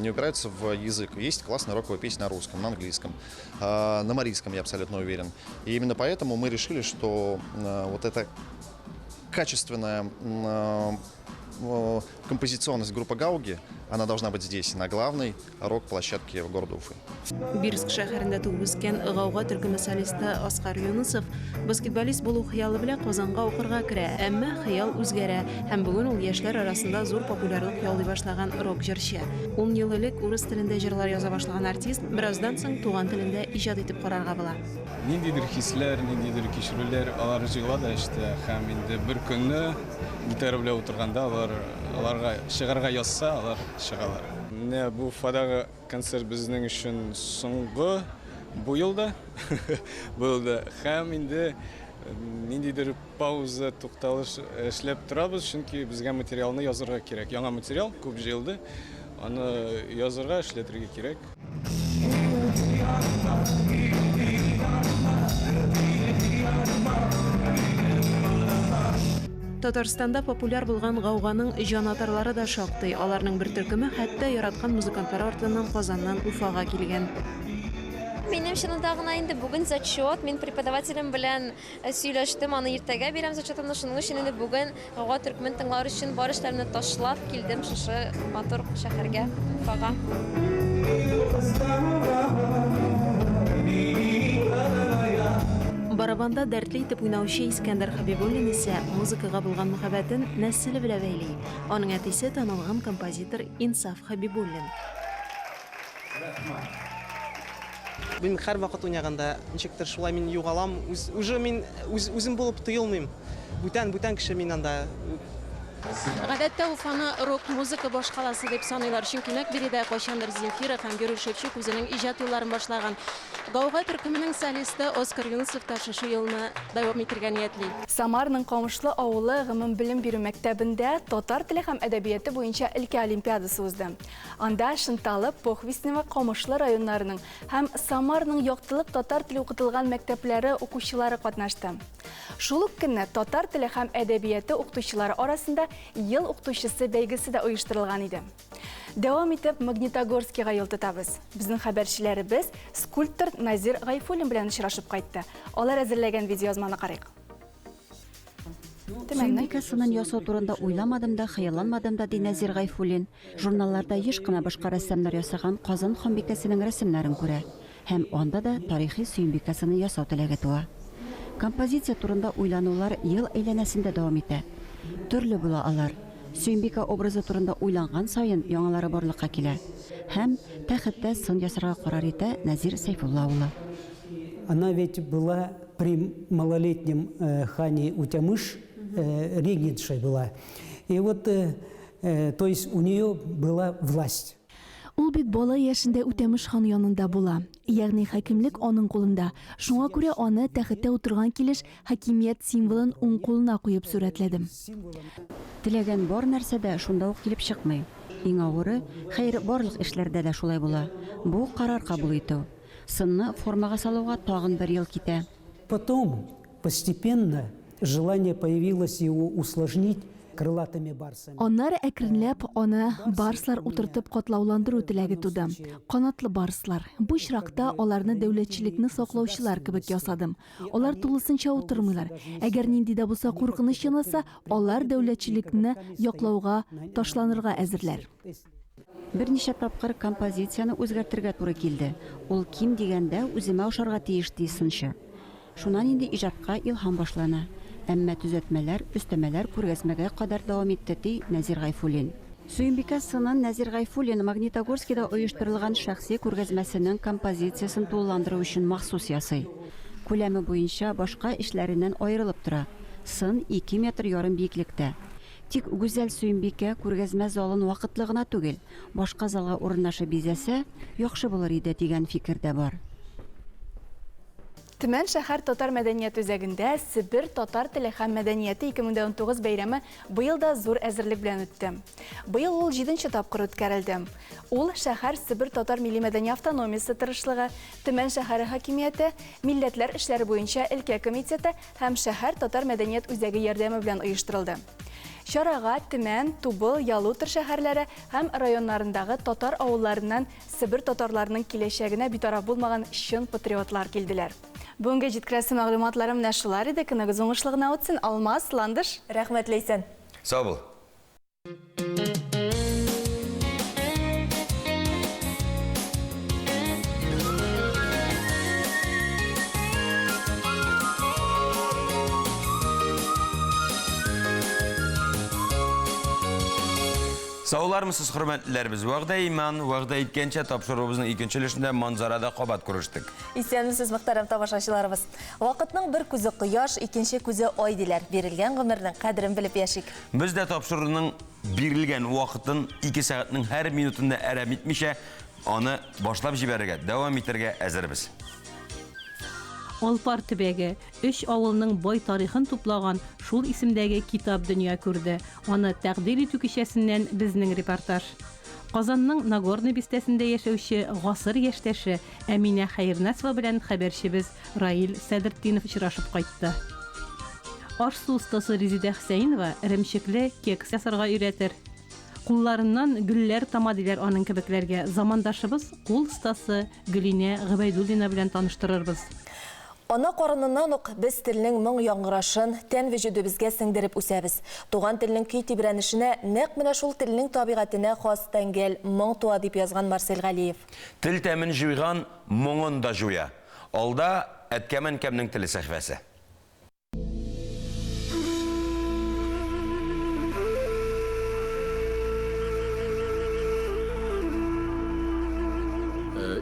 не упирается в язык. Есть классная роковая песня на русском, на английском, на марийском, я абсолютно уверен. И именно поэтому мы решили, что вот эта качественная композиционность группы Гауги, она должна быть здесь, на главной рок-площадке города Уфы. Бирск шәһәрендә туып үскән Гауга төркеме солисты Оскар Юнысов баскетболист булу хыялы белән Казанга укырга керә, әмма хыял үзгәрә һәм бүген ул яшьләр арасында зур популярлык яулый башлаган рок-җырчы. Ун ел элек урыс телендә җырлар яза башлаган артист бераздан соң туган телендә иҗат итеп карарга була. Ниндидер хисләр, ниндидер кичерүләр алар җыела да эчтә һәм инде бер көнне гитара белән утырганда алар аларга чыгарга язса, алар чыгалар. Менә бу Уфадагы Концерт безнең өчен соңгы бу елда булды. Һәм инде ниндидер пауза, тукталыш эшләп торабыз, чөнки безгә материалны язырга кирәк. Яңа материал күп җыелды. Аны язырга, эшләтергә кирәк. Татарстанда популяр булган гауганың җанатарлары да шактый. Аларның бер төркеме хәтта яраткан музыкантлары артыннан Казаннан Уфага килгән. Минем чынында гына инде бүген зачет, мин преподавателем белән э, сөйләштем, аны иртәгә бирәм зачетымны, шуның өчен инде бүген гауга төркемен тыңлар өчен бар эшләремне ташлап килдем шушы матур шәһәргә, Уфага. Барабан Барабанда дәртле итеп уйнаучы Искәндәр Хәбибуллин исә музыкага булган мәхәббәтен нәселе белән бәйли. Аның әтисе, танылган композитор Инсаф Хәбибуллин. Мин һәрвакыт уйнаганда, ничектер шулай мин югалам, үз, уже мин үз, үзем булып тоелмыйм. Бүтән, бүтән кеше мин анда. Гадәттә Уфаны рок-музыка башкаласы дип саныйлар, чөнки нәкъ биредә кайчандыр Земфира һәм Юрий Шевчук үзенең иҗат юлларын башлаган. Гауга төркеменең солисты Оскар Юнысов та шушы юлны дәвам итергә ниятли. Самарның Камышлы авылы гомумбелем бирү мәктәбендә татар теле һәм әдәбияты буенча өлкә олимпиадасы узды. Анда Шенталы, Похвистнево, Камышлы районнарының һәм Самарның Яктылык татар теле укытылган мәктәпләре укучылары катнашты. Шул ук көнне татар теле һәм әдәбияты укытучылары арасында Ел укытучысы бәйгесе дә оештырылган иде. Дәвам итеп Магнитогорскига юл тотабыз. Безнең хәбәрчеләребез скульптор Назир Гайфуллин белән очрашып кайтты. Алар әзерләгән видеоязманы карыйк. Сөембикә сынын ясау турында уйламадым да, хыялланмадым да, ди Нәзир Гайфуллин. Журналларда еш кына башка рәссамнар ясаган Казан ханбикәсенең рәсемнәрен күрә. Һәм анда да тарихи Сөембикә сыны ясау теләге туа. Композиция турында уйланулар ел әйләнәсендә дәвам итә. Төрле була алар. Сөембикә образы турында уйланган саен яңалары барлыкка килә. Һәм тәхеттә сын ясарга карар итә Нәзир Сәйфулла улы. Она ведь была при малолетнем хане Утямыш регентшей была. И вот, то есть у нее была власть. Ул бит бала яшендә Үтәмеш хан янында була. Ягъни хакимлек аның кулында. Шуңа күрә аны тәхеттә утырган килеш хакимият символын уң кулына куеп сурәтләдем. Теләгән бар нәрсә дә шунда ук килеп чыкмый. Иң авыры, хәер, барлык эшләрдә дә шулай була, бу карар кабул итү. Сынны формага салуга тагын бер ел китә. Потом постепенно желание появилось его усложнить крылатыми барсами. Аннары әкренләп аны барслар утыртып катлауландыру теләге туды. Канатлы барслар. Бу очракта аларны дәүләтчелекне саклаучылар кебек ясадым. Алар тулысынча утырмыйлар. Әгәр нинди дә булса куркыныч янаса, алар дәүләтчелекне яклауга ташланырга әзерләр. Берничә тапкыр композицияне үзгәртергә туры килде. Ул ким дигәндә үземә ошарга тиеш, ди сынчы. Шуннан инде иҗатка илһам башлана. Әмма төзәтмәләр, өстәмәләр күргәзмәгә кадәр дәвам итте, ди Нәзир Гайфуллин. Сөембикә сынын Нәзир Гайфуллин Магнитогорскида оештырылган шәхси күргәзмәсенең композициясен тулыландыру өчен махсус ясый. Күләме буенча башка эшләреннән аерылып тора. Сын ике метр ярым биеклектә. Тик Гүзәл Сөембикә күргәзмә залын вакытлы гына түгел, башка залга урынлашып бизәсә, яхшы булыр иде, дигән фикер дә бар. Төмән шәһәр татар мәдәният үзәгендә Себер татар теле һәм мәдәнияте 2019 бәйрәме быел да зур әзерлек белән үтте. Быел ул җиденче тапкыр үткәрелде. Ул шәһәр Себер татар милли-мәдәни автономиясе тырышлыгы, Төмән шәһәре хакимияте, милләтләр эшләре буенча өлкә комитеты һәм шәһәр татар мәдәният үзәге ярдәме белән оештырылды. Чарага Төмән, Тубыл, Ялутор шәһәрләре һәм районнарындагы татар авылларыннан Себер татарларының киләчәгенә битараф булмаган чын патриотлар килделәр. Бүгенге җиткерәсе мәгълүматларым менә шулар иде. Көнегез уңышлы гына үтсен. Алмаз, Ландыш. Рәхмәт, Ләйсән. Сау бул. Саулармысыз, хөрмәтлеләребез. Вәгъдә иман, вәгъдә иткәнчә тапшыруыбызның икенче өлешендә манзарада кабат күрештек. Исәнмесез, мөхтәрәм тамашачыларыбыз. Вакытның бер күзе кояш, икенче күзе ай диләр. Бирелгән гомернең кадерен белеп яшик. Без дә тапшыруның бирелгән вакытын, ике сәгатьнең һәр минутын да әрәм итмичә, аны башлап җибәрергә, дәвам итәргә әзербез. Алпар төбәге, өч авылның бай тарихын туплаган шул исемдәге китап дөнья күрде. Аны тәкъдир итү кичәсеннән безнең репортаж. Казанның Нагорный бистәсендә яшәүче гасыр яшьтәше Әминә Хәернасова белән хәбәрчебез Раил Сәдертдинов очрашып кайтты. Аш-су остасы Резидә Хөсәенова эремчекле кекс ясарга өйрәтер. Кулларыннан гөлләр тама диләр аның кебекләргә. Замандашыбыз кул остасы Гөлинә Гобәйдуллина белән таныштырырбыз. Ана карыныннан ук без телнең моң яңгырашын тән-вөҗүдебезгә сеңдереп үсәбез. Туган телнең көй тибрәнешенә нәкъ менә шул телнең табигатенә хас тәңгәл моң туа, дип язган Марсель Галиев. Тел тәмен җуйган, моңын да җуя. Алда. Әткәм-әнкәмнең теле сәхифәсе.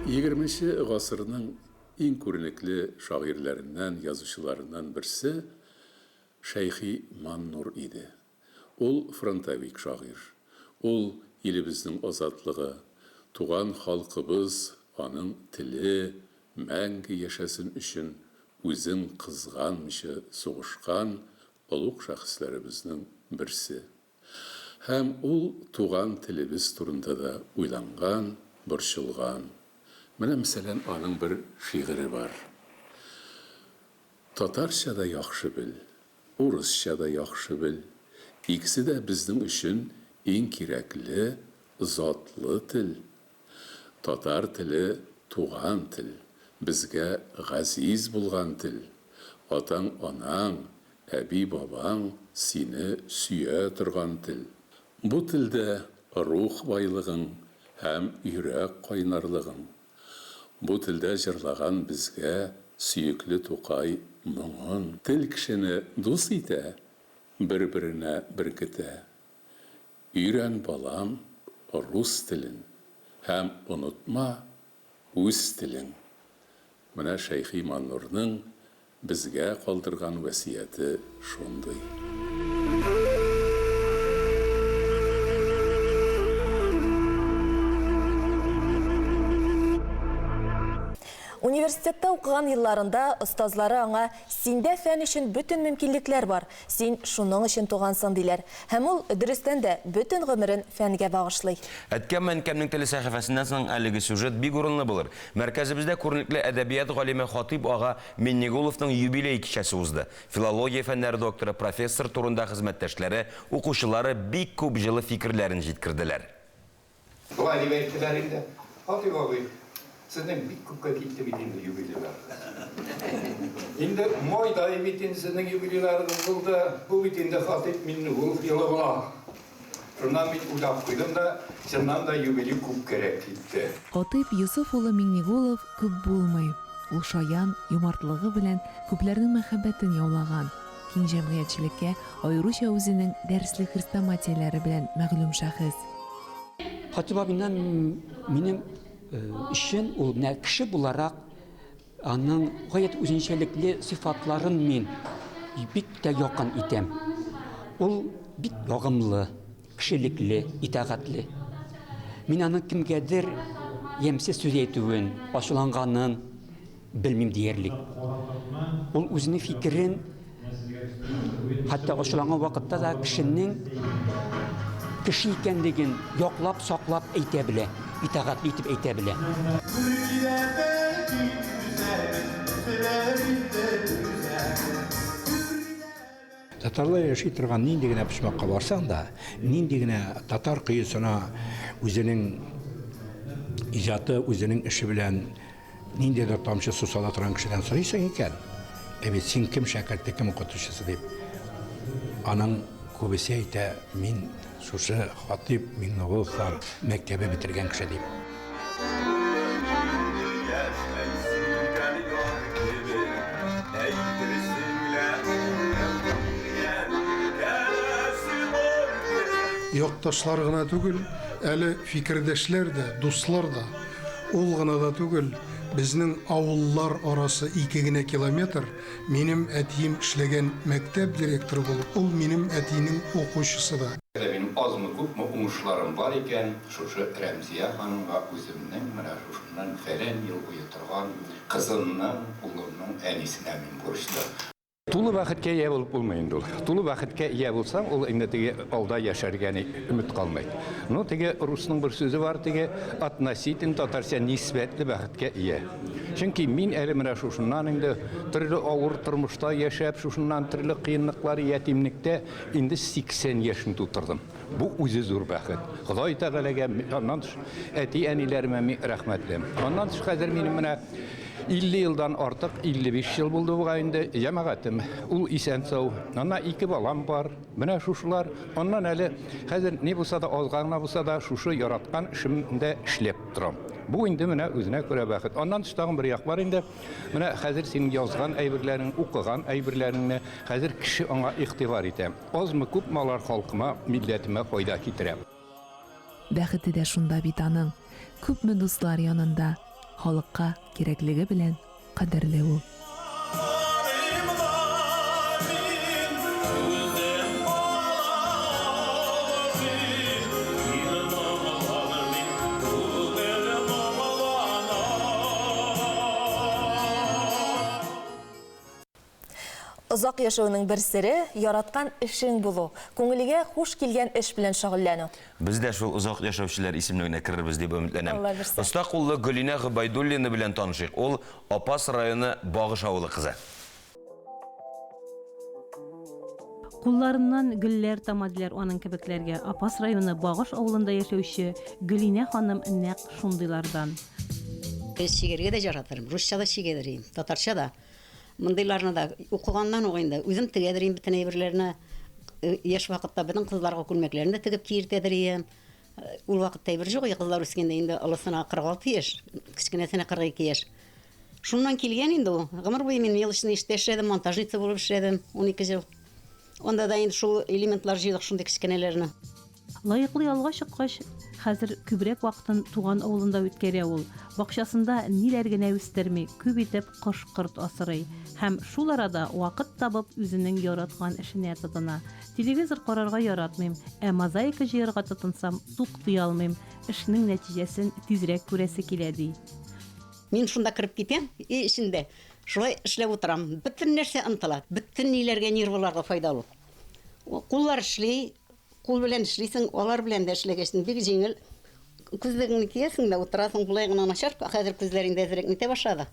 Егерменче гасырның иң күренекле шагыйрьләреннән, язучыларыннан берсе Шәйхи Маннур иде. Ул фронтовик шагыйрь. Ул илебезнең азатлыгы, туган халкыбыз, аның теле мәңге яшәсен өчен үзен кызганмыйча сугышкан олуг шәхесләребезнең берсе. Һәм ул туган телебез турында да уйланган, борчылган. Менә, мәсәлән, аның бер шигыре бар. Татарча да яхшы бел, урысча да яхшы бел, икесе дә безнең өчен иң кирәкле, затлы тел. Татар теле туган тел, безгә газиз булган тел. Атаң-анаң, әби-бабаң сине сөя торган тел. Бу телдә рух байлыгың һәм йөрәк кайнарлыгың. Бу телдә җырлаган безгә сөекле Тукай моңын. Тел кешене дус итә, бер-беренә беркетә. Өйрән, балам, рус телен һәм онытма үз телең. Менә Шәйхи Маннурның безгә калдырган васыяте шундый. Университетта укыган елларында остазлары аңа Синдә фән өчен бөтен мөмкинлекләр бар, син шуның өчен тугансың, диләр. Һәм ул, дөрестән дә, бөтен гомерен фәнгә багышлый. Әткәм-әнкәмнең теле сәхифәсеннән соң әлеге сюжет бик урынлы булыр. Мәркәзебездә күренекле әдәбият галиме Хатыйп ага Миннегуловның юбилей кичәсе узды. Филология фәннәре докторы, профессор турында хезмәттәшләре, укучылары бик күп җылы фикерләрен җиткерделәр. Болай дип әйттеләр инде, Хатыйп абый, сезнең бик күпкә китте бит инде юбилейларыгыз. Инде майда бит инде сезнең юбилейларыгыз булды, бу бит инде Хатыйп Миннегулов елы була. Шуннан мин уйлап куйдым да, чыннан да юбилей күпкәрәк китте. Хатыйп Йосыф улы Миңнегулов күп булмый. Ул шаян, юмартлыгы белән күпләрнең мәхәббәтен яулаган, киң җәмгыятьчелеккә аеруча үзенең дәреслек хрестоматияләре белән мәгълүм шәхес. Хатип абыйнан минем өчен ул менә кеше буларак аның гаять үзенчәлекле сыйфатларын мин бик тә якын итәм. Ул бик ягымлы, кешелекле, итагатьле. Мин аның кемгәдер ямьсез сүз әйтүен, ачуланганын белмим диярлек. Ул үзенең фикерен хәтта ачуланган вакытта да кешенең кеше икәнлеген яклап, саклап әйтә белә, итагатьле итеп әйтә белә. Татарлар яши торган нинди генә почмакка барсаң да, нинди генә татар коесына үзенең иҗаты, үзенең эше белән ниндидер тамчы су сала торган кешедән сорыйсың икән, ә бит син кем шәкерте, кем укытучысы дип, аның күбесе әйтә, мин шушы Хатыйп Миңнегуловлар мәктәбе бетергән кеше дип. Якташлар гына түгел, әле фикердәшләр дә, дуслар да. Ул гына да түгел, безнең авыллар арасы ике генә километр, минем әтием эшләгән мәктәп директоры булып, ул минем әтинең укучысы да. Әгәр дә минем азмы-күпме уңышларым бар икән, шушы Рәмзия ханымга үземнең менә шушыннан фәлән ел буе торган кызымның, улымның әнисенә мин бурычлы. Тулы бәхеткә ия булып булмый инде ул. Тулы бәхеткә ия булсаң, ул инде теге алда яшәргә ни өмет калмый. Ну, теге русның бер сүзе бар, теге относительно татарча нисбәтле бәхеткә ия. Чөнки мин әле менә шушыннан инде төрле авыр тормышта яшәп, шушыннан төрле кыенлыклар, ятимлектә инде 80 яшен тутырдым. Бу үзе зур бәхет. Ходай Тәгаләгә, аннан тыш әти-әниләремә мин рәхмәтле. Аннан тыш хәзер минем менә 50 елдан артык, 55 ел булды бугай инде, җәмәгатем. Ул исән-сау. Аннан ике балам бар. Менә шушылар. Аннан әле хәзер ни булса да, азга гына булса да, шушы яраткан эшемдә эшләп торам. Бу инде менә үзенә күрә бәхет. Аннан тыш тагын бер як бар инде. Менә хәзер синең язган әйберләрең, укыган әйберләреңне хәзер кеше аңа игътибар итә. Азмы-күпме алар халкыма, милләтемә файда китерә. Бәхете дә шунда бит аның, күпме дуслар янында, халыкка кирәклеге белән кадерле ул. Озак яшәүнең бер сере, яраткан эшең булу, күңелгә хуш килгән эш белән шөгыльләнү. Без дә шул озак яшәүчеләр исемлегенә керербез дип өметләнәм. Алла бирсә. Оста куллы Гөлинә Гобәйдуллина белән танышыйк. Ул Апас районы Багыш авылы кызы. Кулларыннан гөлләр тама диләр аның кебекләргә. Апас районы Багыш авылында яшәүче Гөлинә ханым нәкъ шундыйлардан. Чигәргә дә яратырым, русча да чигәдер идем, татарча да. Мондыйларны да укыганнан ук инде үзем тегәдер идем бөтен әйберләрне. Яшь вакытта бөтен кызларга күлмәкләрне дә тегеп киертәдер идем. Ул вакытта әйбер юк иде, кызлар үскәндә инде олысына 46 яшь, кечкенәсенә 42 яшь. Шуннан килгән инде ул. Гомер буе мин мелочный эштә эшләдем, монтажница булып эшләдем 12 ел. Анда да инде шул элементлар җыйдык, шундый кечкенәләрне. Лаеклы ялга чыккач, хәзер күбрәк вакытын туган авылында үткәрә ул. Бакчасында ниләр генә үстерми, күп итеп кош-корт асрый. Һәм шул арада вакыт табып, үзенең яраткан эшенә тотына. Телевизор карарга яратмыйм, ә мозаика җыярга тотынсам, туктый алмыйм, эшнең нәтиҗәсен тизрәк күрәсе килә, ди. Мин шунда кереп китәм, өй эчендә шулай эшләп утырам. Бөтен нәрсә онытыла, бөтен ниләргә, нервыларга файдалы. Куллар эшли, кул белән эшлисең, алар белән дә эшләгәчтен бик җиңел. Күзлегеңне киясең дә утырасың, болай гына начар, хәзер күзләр инде әзрәк нитә башлады.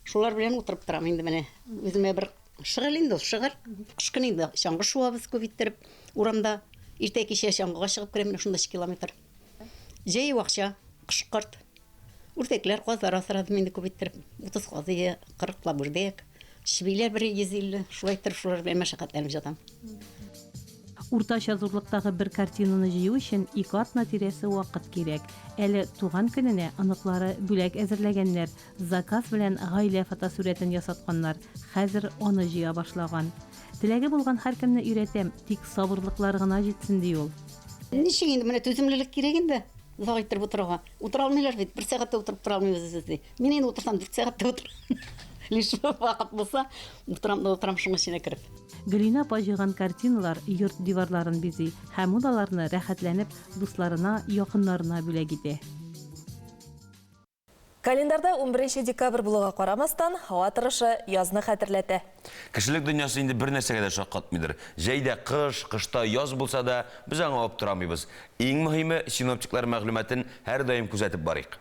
Шулар белән утырып торам инде менә. Үземә бер Шөгыль инде ул, шөгыль. Кыш көне инде чаңгы шуабыз күп иттереп урамда. Иртә кичә чаңгыга чыгып керәм, менә шунда өч километр. Җәй бакча, кош-корт. Үрдәкләр, казлар асрадым инде күп иттереп. 30 каз ие, 40 лап үрдәк. Чебиләр бер 150. Шулай иттереп шулар белән мәшәкатьләнеп ятам. Уртача зурлыктагы бер картинаны җыю өчен ике атна тирәсе вакыт кирәк. Әле туган көненә оныклары бүләк әзерләгәннәр, Заказ белән гаилә фотосурәтен ясатканнар, хәзер аны җыя башлаган. Теләге булган һәркемне өйрәтәм, тик сабырлыклары гына җитсен, ди ул. Ничек инде, менә түземлелек кирәк инде, озак иттереп утырырга. Утыра алмыйлар бит, бер сәгать тә утырып тора алмыйбыз без, ди. Мин инде утырсам, дүрт сәгать тә утырам. Лишь бы вакыт булса, утырам да утырам шуның эченә кереп. Гөлинә апа җыйган картиналар йорт диварларын бизи һәм ул аларны рәхәтләнеп дусларына, якыннарына бүләк итә. Календарьда унберенче декабрь булуга карамастан, һава торышы язны хәтерләтә. Кешелек дөньясы инде бер нәрсәгә дә шаккатмыйдыр. Җәйдә кыш, кышта яз булса да, без аңа аптырамыйбыз. Иң мөһиме, синоптиклар мәгълүматын һәрдаим күзәтеп барыйк.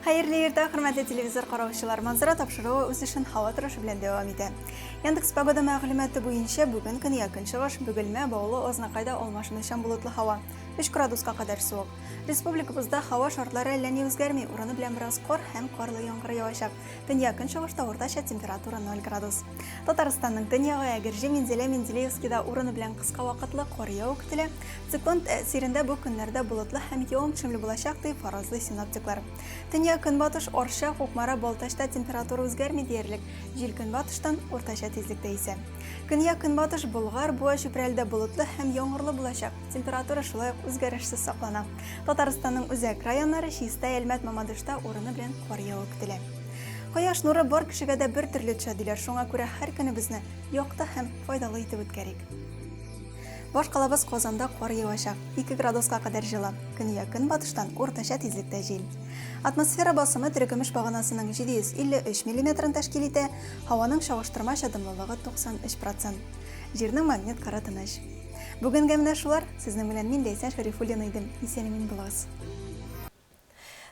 Хәерле иртә, хөрмәтле телевизор караучылар. Манзара тапшыруы үз эшен һава торышы белән дәвам итә. Яндекс Погода мәгълүматы буенча бүген көньяк-көнчыгыш, Бөгелмә, Баулы, Азнакайда алмашынучан болытлы һава. 3 градуска кадәр суык. Республикабызда һава шартлары әллә ни үзгәрми, урыны белән бераз кар һәм карлы яңгыр явачак. Төньяк-көнчыгышта уртача температура 0 градус. Татарстанның төньягы, Әгерҗе, Минзәлә, Менделеевскида урыны белән кыска вакытлы кар яву көтелә. Циклон тәэсирендә бу көннәрдә болытлы һәм явым-төшемле булачак, дип фаразлый синоптиклар. Төньяк-көнбатыш, Арча, Кукмара, Балтачта температура үзгәрми диярлек, җил көнбатыштан уртача тизлектә исә. Көньяк-көнбатыш, Болгар, Буа, Чүпрәледә болытлы һәм яңгырлы булачак, температура шулай ук үзгәрешсез саклана. Татарстанның үзәк районнары, Чистай, Әлмәт, Мамадышта урыны белән кар яву көтелә. Кояш нуры бар кешегә дә бер төрле төшә, диләр, шуңа күрә һәр көнебезне якты һәм файдалы итеп үткәрик. Башкалабыз Казанда кар явачак, 2 градуска кадәр җылы, көньяк-көнбатыштан уртача тизлектә җил. Атмосфера басымы терекөмеш баганасының 753 миллиметрын тәшкил итә, һаваның чагыштырмача дымлылыгы 93 процент. Җирнең магнит кыры тыныч. Бүгенгә менә шулар, сезнең белән мин Ләйсән Шәрифуллина идем, исән-имин булыгыз.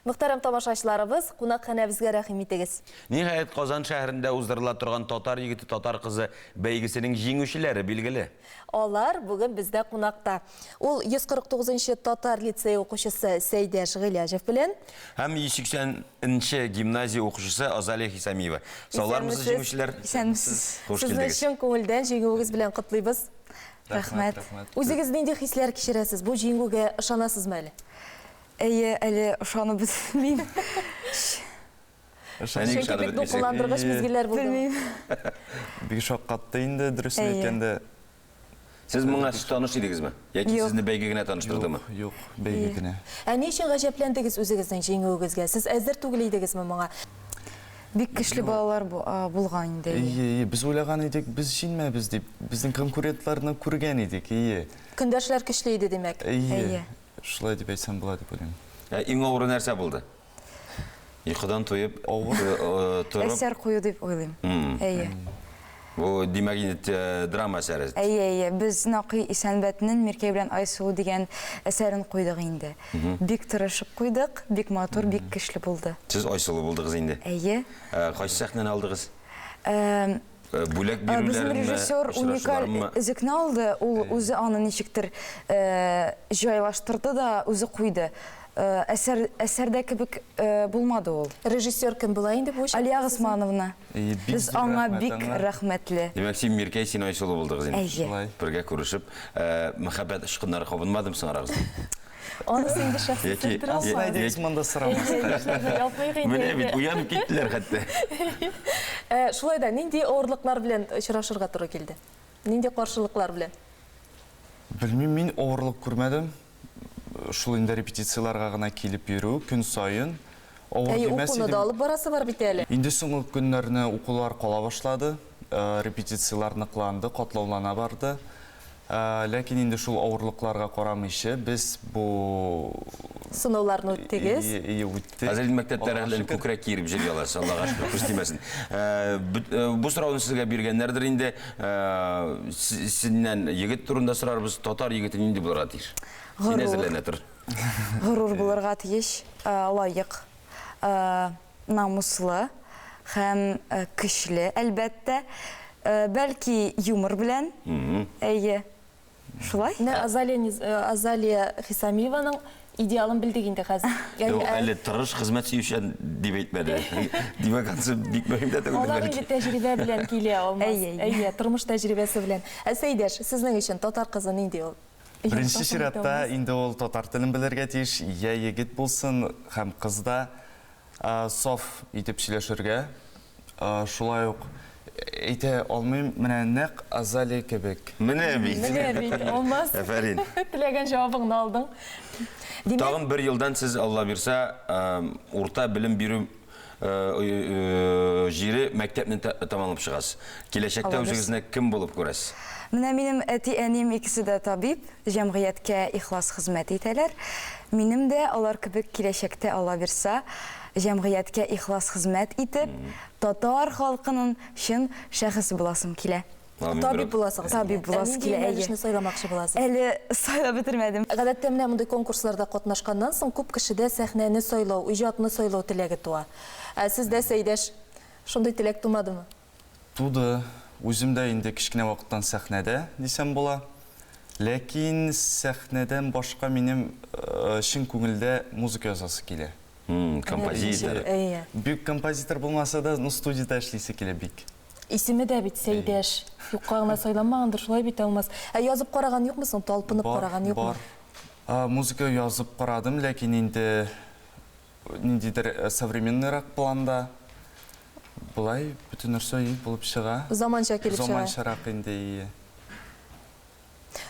Мөхтәрәм тамашачыларыбыз, кунакханәбезгә рәхим итегез. Ниһаять, Казан шәһәрендә уздырыла торган Татар егете, татар кызы бәйгесенең җиңүчеләре билгеле. Алар бүген бездә кунакта. Ул 149 нчы татар лицее укучысы Сәйдәш Гыйләҗев белән. Һәм 180 нче гимназия укучысы Азалия Хисамиева. Саулармысыз, җиңүчеләр? Исәнмесез. Хуш Сезне килдегез. чын күңелдән җиңүегез белән котлыйбыз. Рәхмәт. Үзегез нинди хисләр кичерәсез? Бу җиңүгә ышанасызмы әле? Әйе, әле ышанып бетмим. Чөнки бик дулкынландыргыч мизгелләр булды. Белмим. Бик шаккатты инде, дөресен Әйе. әйткәндә. Сез моңа таныш идегезме? Яки Юк. сезне бәйге генә таныштырдымы? Юк, бәйге генә. Ә ни өчен гаҗәпләндегез үзегезнең җиңүегезгә? Сез әзер түгел идегезме моңа? Бик көчле балалар булган инде. Әйе, әйе, без уйлаган идек, без җиңмәбез дип. Безнең конкурентларны күргән идек, әйе. Көндәшләр көчле иде, димәк. Әйе. Шулай дип әйтсәм була дип уйлыйм. Ә иң авыры нәрсә булды? Йокыдан туеп, торып. Әсәр кую дип уйлыйм. Әйе. Бу, димәк, инде драма әсәре. Әйе, әйе. Без Накый Исәнбәтнең Миркәй белән Айсылу дигән әсәрен куйдык инде. Бик тырышып куйдык, бик матур, бик көчле булды. Сез Айсылу булдыгыз инде. Әйе. Кайсы сәхнәне алдыгыз? Бүләк Безнең бирүләрме, режиссер уникаль очрашулармы? өзекне алды, ул үзе аны ничектер җайлаштырды да үзе куйды. Әсәр, әсәрдә кебек булмады ул. Режиссер кем була инде бу очракта? Алия Госмановна. Без аңа бик рәхмәтле. Димәк, син Миркәй, син Айсылу булдыгыз инде. Әйе. Бергә күрешеп, мәхәббәт очкыннары кабынмадымы соң арагызда? Анысы инде шәхси Яки, сер тора Аслай дигез монда сорамаска. Менә бит, уянып киттеләр хәтта. Ә, шулай да, нинди авырлыклар белән очрашырга туры килде? Нинди каршылыклар белән? Белмим, мин авырлык күрмәдем. Шул инде репетицияләргә гына килеп йөрү, көн саен. Авыр Әйе, димәс укуны идем. да алып барасы бар бит әле. Инде соңгы көннәрне укулар кала башлады. Репетицияләр ныкланды, катлаулана барды. Ләкин инде шул авырлыкларга карамыйча, без бу Сынауларны үттегез. Ие, ие, үттек. Хәзер инде мәктәптә Аллага рәхәтләнеп шөкер. күкрәк киереп җырлый аласыз, Аллага шөкер, күз тимәсен. Бу сорауны сезгә биргәннәрдер инде. Синнән егет турында сорарбыз. Татар егете нинди булырга тиеш? Син Горур. әзерләнә тор. Горур булырга тиеш, лаек, намуслы һәм көчле, әлбәттә. Бәлки, юмор белән. Әйе. Шулай? Менә Азалия, Азалия Хисамиеваның идеалын белдек инде хәзер. Юк, әле тырыш, хезмәт сөючән дип әйтмәде. Димәк, анысы бик мөһим дә түгел, Алар инде бәлки. тәҗрибә белән килә, Алмаз. Әйе, әйе. Әйе, тормыш тәҗрибәсе белән. Ә Сәйдәш, сезнең өчен татар кызы нинди ул? Беренче чиратта инде ул татар телен белергә тиеш, я егет булсын һәм кыз да саф итеп сөйләшергә. Шулай ук әйтә алмыйм, менә нәкъ Азалия кебек. Менә бит. Менә бит, Алмаз. Афәрин. Теләгән җавабыңны алдың. Димәк, Тагын бер елдан сез, Алла бирса, урта белем бирү җире мәктәпне тәмамлап чыгасыз. Киләчәктә Алла бирса. үзегезне кем булып күрәсез? Менә минем әти-әнием икесе дә табиб, җәмгыятькә ихлас хезмәт итәләр. Минем дә алар кебек киләчәктә, Алла бирса, җәмгыятькә ихлас хезмәт итеп, татар халкының чын шәхесе буласым килә. Табиб буласыгыз килә. Табиб буласы Ә нинди килә, әйе. юнәлешне сайламакчы буласыз? Әле сайлап бетермәдем. Гадәттә менә мондый конкурсларда катнашканнан соң күп кешедә сәхнәне сайлау, иҗатны сайлау теләге туа. Ә сездә, Сәйдәш, шундый теләк тумадымы? Туды. Үзем дә инде кечкенә вакыттан сәхнәдә, дисәм була. Ләкин сәхнәдән башка минем чын күңелдә музыка язасы килә. Композитор. Әйе. Бик композитор булмаса да, ну студиядә эшлисе килә бик. Исеме дә бит Сәйдәш. Юкка гына сайланмагандыр, шулай бит, Алмаз. Ә язып караган юкмы соң, талпынып караган юкмы? Бар. Музыка язып карадым, ләкин инде ниндидер современныйрак планда. Болай бөтен нәрсә булып чыга. Заманча килеп чыга. Заманчарак инде, ие.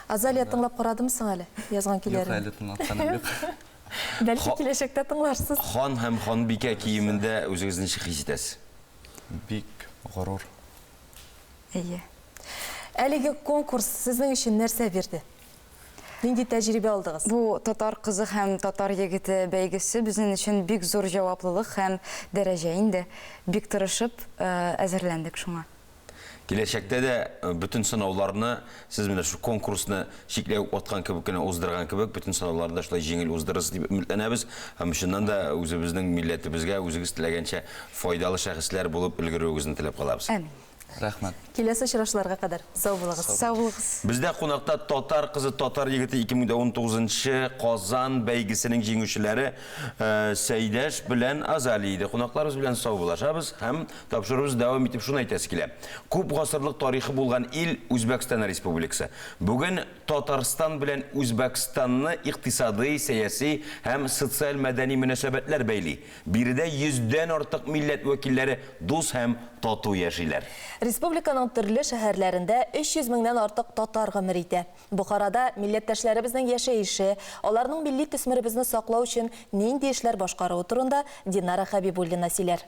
Азалия тыңлап карадымы соң әле язган көйләрен? Юк, әле тыңлатканым юк. Бәлки киләчәктә тыңларсыз. Хан һәм ханбикә киемендә үзегезне ничек хис итәсез? Бик горур. Әйе. Әлеге конкурс сезнең өчен нәрсә бирде? Нинди тәҗрибә алдыгыз? Бу татар кызы һәм татар егете бәйгесе безнең өчен бик зур җаваплылык һәм дәрәҗә инде. Бик тырышып әзерләндек шуңа. Киләчәктә дә бөтен сынауларны сез менә шул конкурсны чикләвек аткан кебек кенә уздырган кебек, бөтен сынауларны да шулай җиңел уздырырсыз дип өметләнәбез. Һәм чыннан да үзебезнең милләтебезгә үзегез теләгәнчә файдалы шәхесләр булып өлгерүегезне теләп калабыз. Әмин. Рәхмәт. Киләсе очрашуларга кадәр. Сау булыгыз. Сау булыгыз. Бездә кунакта Татар кызы, татар егете 2019 нчы Казан бәйгесенең җиңүчеләре Сәйдәш белән Азалия иде. Кунакларыбыз белән саубуллашабыз һәм Тапшыруыбыз дәвам итеп шуны әйтәсе килә. Күп гасырлык тарихы булган ил, Үзбәкстан Республикасы. Бүген Татарстан белән Үзбәкстанны икътисадый, сәяси һәм социаль-мәдәни мөнәсәбәтләр бәйли. Биредә йөздән артык милләт вәкилләре дус һәм тату яшиләр. Республиканың төрле шәһәрләрендә 300 меңнән артык татар гомер итә. Бохарада милләттәшләребезнең яшәеше, аларның милли төсмеребезне саклау өчен нинди эшләр башкаруы турында Динара Хәбибуллина сөйләр.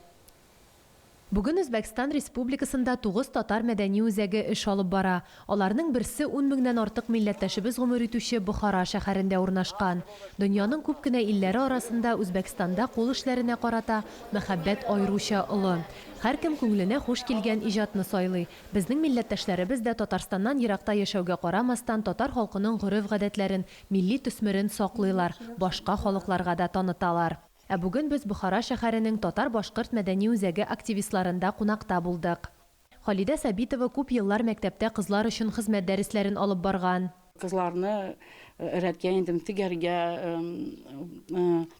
Бүген Үзбәкстан Республикасында тугыз татар мәдәни үзәге эш алып бара. Аларның берсе ун меңнән артык милләттәшебез гомер итүче Бохара шәһәрендә урнашкан. Дөньяның күп кенә илләре арасында Үзбәкстанда кул эшләренә карата мәхәббәт аеруча олы. Һәркем күңеленә хуш килгән иҗатны сайлый. Безнең милләттәшләребез дә Татарстаннан еракта яшәүгә карамастан, татар халкының гореф-гадәтләрен, милли төсмерен саклыйлар, башка халыкларга да таныталар. Ә бүген без Бохара шәһәренең Татар-башкорт мәдәни үзәге активистларында кунакта булдык. Халидә Сабитова күп еллар мәктәптә кызлар өчен хезмәт дәресләрен алып барган. Кызларны рәткә индем тегәргә,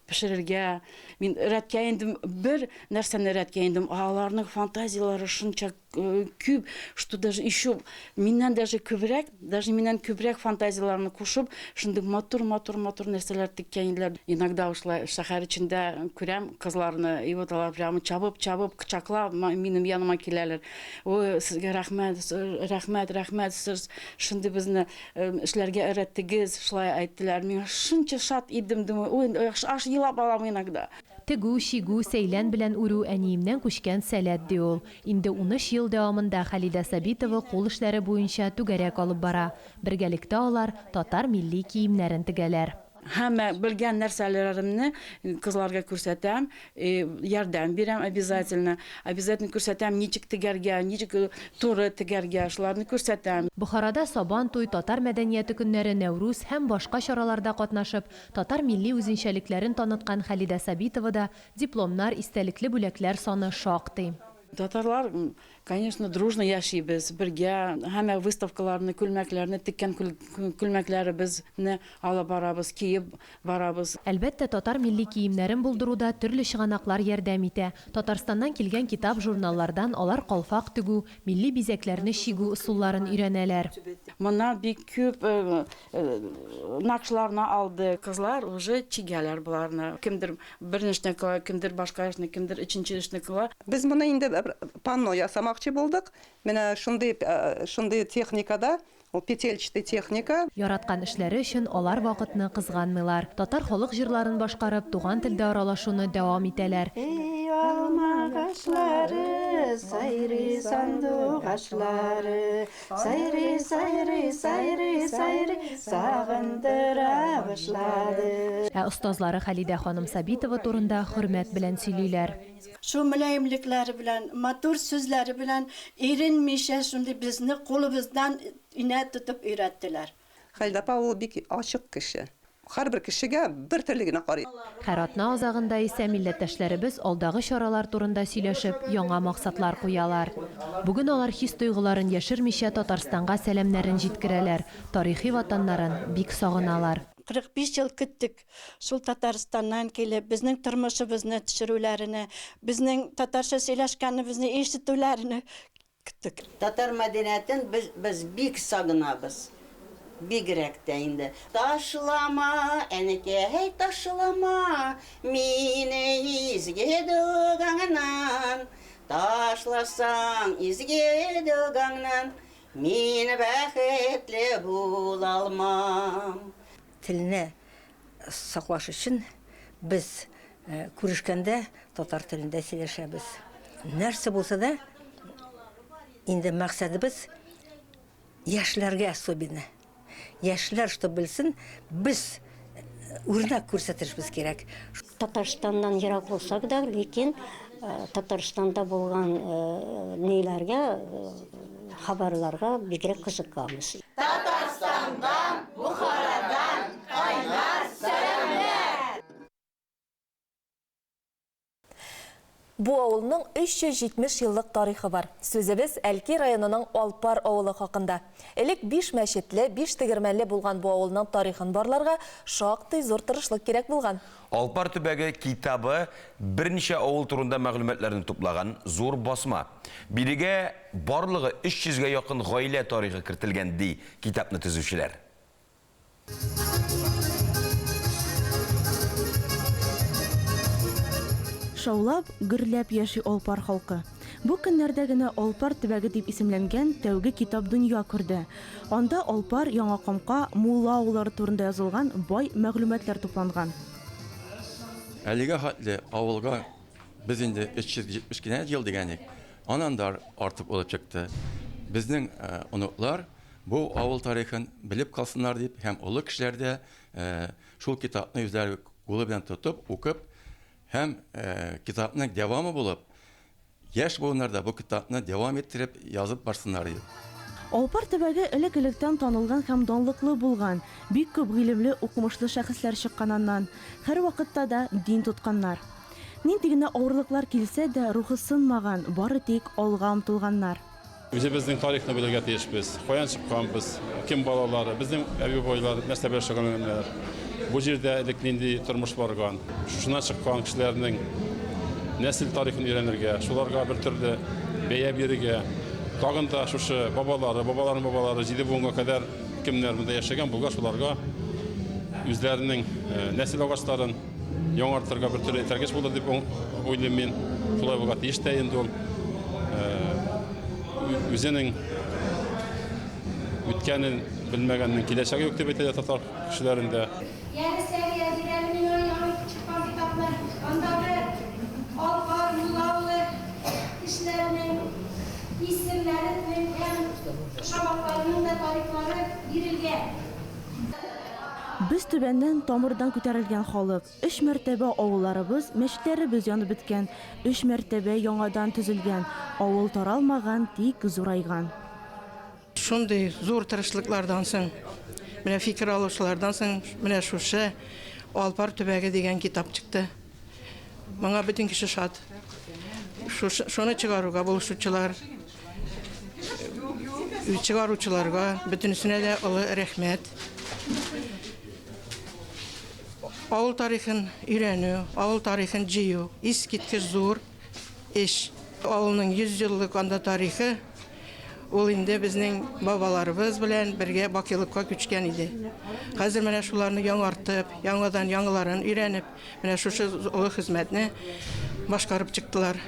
пешерергә. Мин рәткә индем, бер нәрсәне рәткә индем, ә аларның фантазияләре шунча күп, что даже еще миннән даже күбрәк, даже миннән күбрәк фантазияләрне кушып, шундый матур, матур, матур нәрсәләр теккән иделәр. Иногда шулай шәһәр эчендә күрәм кызларны, и вот алар прямо чабып, чабып, кочаклап минем яныма киләләр. Ой, сезгә рәхмәт, рәхмәт, рәхмәт, сез шундый безне эшләргә өйрәттегез, шулай әйттеләр. Мин шунча шат идем, думаю, ой, аж елап алам иногда. Тегү, чигү, сәйлән белән үрү әниемнән күчкән сәләт, ди ул. Инде унөч ел дәвамында Хәлидә Сабитова кул эшләре буенча түгәрәк алып бара. Бергәлектә алар татар милли киемнәрен тегәләр. Һәммә белгән нәрсәләремне кызларга күрсәтәм, ярдәм бирәм обязательно. Обязательно күрсәтәм, ничек тегәргә, ничек туры тегәргә, шуларны күрсәтәм. Бохарада Сабан туй, татар мәдәнияте көннәре, Нәүрүз һәм башка чараларда катнашып, татар милли үзенчәлекләрен таныткан Хәлидә Сабитовада Дипломнар, истәлекле бүләкләр саны шактый. Татарлар, конечно, дружно яшибез, бергә, һәммә выставкаларны, күлмәкләрне, теккән күлмәкләребезне алып барабыз, киеп барабыз. Әлбәттә, татар милли киемнәрен булдыруда төрле чыганаклар ярдәм итә. Татарстаннан килгән китап-журналлардан алар калфак тегү, милли бизәкләрне чигү ысулларын өйрәнәләр. Моннан бик күп Накшларны алды. Кызлар уже чигәләр боларны. Кемдер бер эшне кыла, кемдер башка эшне, кемдер өченче эшне кыла. Без моны инде бер панно ясамакчы булдык. Менә шундый, шундый техникада, ул петельчатый техника. Яраткан эшләре өчен алар вакытны кызганмыйлар. Татар халык җырларын башкарып, туган телдә аралашуны дәвам итәләр. Эй, алмагачлары, сайрый сандугачлары, Сайрый, сайрый, сайрый, сайрый, сагындыра башлады. Ә остазлары Хәлидә ханым Сабитова турында хөрмәт белән сөйлиләр. Шул мөлаемлекләре белән, матур сүзләре белән иренмичә шундый безне кулыбыздан инә тотып өйрәттеләр. Хәлидә апа ул бик ачык кеше. Һәрбер кешегә бер төрле генә карый. Һәр атна азагында исә милләттәшләребез алдагы чаралар турында сөйләшеп, яңа максатлар куялар. Бүген алар хис-тойгыларын яшермичә Татарстанга сәламнәрен җиткерәләр, тарихи ватаннарын бик сагыналар. 45 ел көттек шул Татарстаннан килеп, безнең тормышыбызны төшерүләренә, безнең татарча сөйләшкәнебезне ишетүләренә Көттек. Татар мәдәниятен без без бик сагынабыз. Бигрәк тә инде. Ташлама, әнекәй, ташлама мине изге догаңнан. Ташласаң изге догаңнан, мин бәхетле булалмам. Телне саклаш өчен без күрешкәндә татар телендә сөйләшәбез. Нәрсә булса да, инде максатыбыз яшьләргә особенно. Яшьләр, что белсен, без үрнәк күрсәтешбез кирәк. Татарстаннан ерак булсак да, ләкин Татарстанда булган ниләргә, хабарларга бигрәк кызыгабыз. Татарстаннан, Бохарадан кайнар сәламнәр! Бу авылның 370 еллык тарихы бар. Сүзебез Әлки районының Алпар авылы хакында. Элек биш мәчетле, биш тегермәнле булган бу авылның тарихын барларга шактый зур тырышлык кирәк булган. Алпар төбәге китабы берничә авыл турында мәгълүматларны туплаган зур басма. Бирегә барлыгы 300 гә якын гаилә тарихы кертелгән, ди китапны төзүчеләр. Шаулап, гөрләп яши Алпар халкы. Бу көннәрдә генә Алпар төбәге дип исемләнгән тәүге китап дөнья күрде. Анда Алпар, Яңа Камка, Мулла авыллары турында язылган бай мәгълүматлар тупланган. Әлегә хәтле авылга без инде 370 кенә ел дигән идек, аннан да артык булып чыкты. Безнең оныклар Бу авыл тарихын белеп калсыннар дип һәм олы кешеләр дә шул китапны үзләре кулы белән тотып, укып һәм китапның дәвамы булып, яшь буыннар да бу китапны дәвам иттереп язып барсыннар дип. Алпар төбәге элек-электән танылган һәм данлыклы булган. Бик күп гыйлемле, укымышлы шәхесләр чыккан аннан. Һәрвакытта да дин тотканнар. Нинди генә авырлыклар килсә дә, рухы сынмаган, бары тик алга омтылганнар. Үзебезнең тарихны белергә тиешбез. Каян чыкканбыз, кем балалары, безнең әби-бабайлар нәрсә белән шөгыльләнгәннәр, бу җирдә элек нинди тормыш барган. Шушыннан чыккан кешеләрнең нәсел тарихын өйрәнергә, шуларга бер төрле бәя бирергә, тагын да шушы бабалары, бабаларының бабалары җиде буынга кадәр кемнәр монда яшәгән булган, шуларга үзләренең нәсел агачларын Яңартырга бер төрле этәргеч булыр дип уйлыйм мин. Шулай булырга тиеш тә инде ул. Үзенең үткәнен белмәгәннең киләчәге юк дип әйтәләр татар кешеләрендә. Йәле, Сәрия, бир әле миңа яңа чыккан китапны. Андагы Алпар, Муллаулы кешеләренең исемнәренең һәм кушаматларының да тарихлары бирелгән. Без түбәннән, тамырдан күтәрелгән халык. Өч мәртәбә авылларыбыз, мәчетләребез янып беткән, өч мәртәбә яңадан төзелгән. Авыл таралмаган, тик зурайган. Шундый зур тырышлыклардан соң, менә фикер алышулардан соң, менә шушы Алпар төбәге дигән китап чыкты. Моңа бөтен кеше шат. Шушы, шуны чыгаруга булышучылар, чыгаручыларга бөтенесенә дә олы рәхмәт. Авыл тарихын өйрәнү, авыл тарихын җыю искиткеч зур эш. Авылның 100 еллык анда тарихы, ул инде безнең бабаларыбыз белән бергә бакыйлыкка күчкән иде. Хәзер менә шуларны яңартып, яңадан яңаларын өйрәнеп, Менә шушы олы хезмәтне башкарып чыктылар.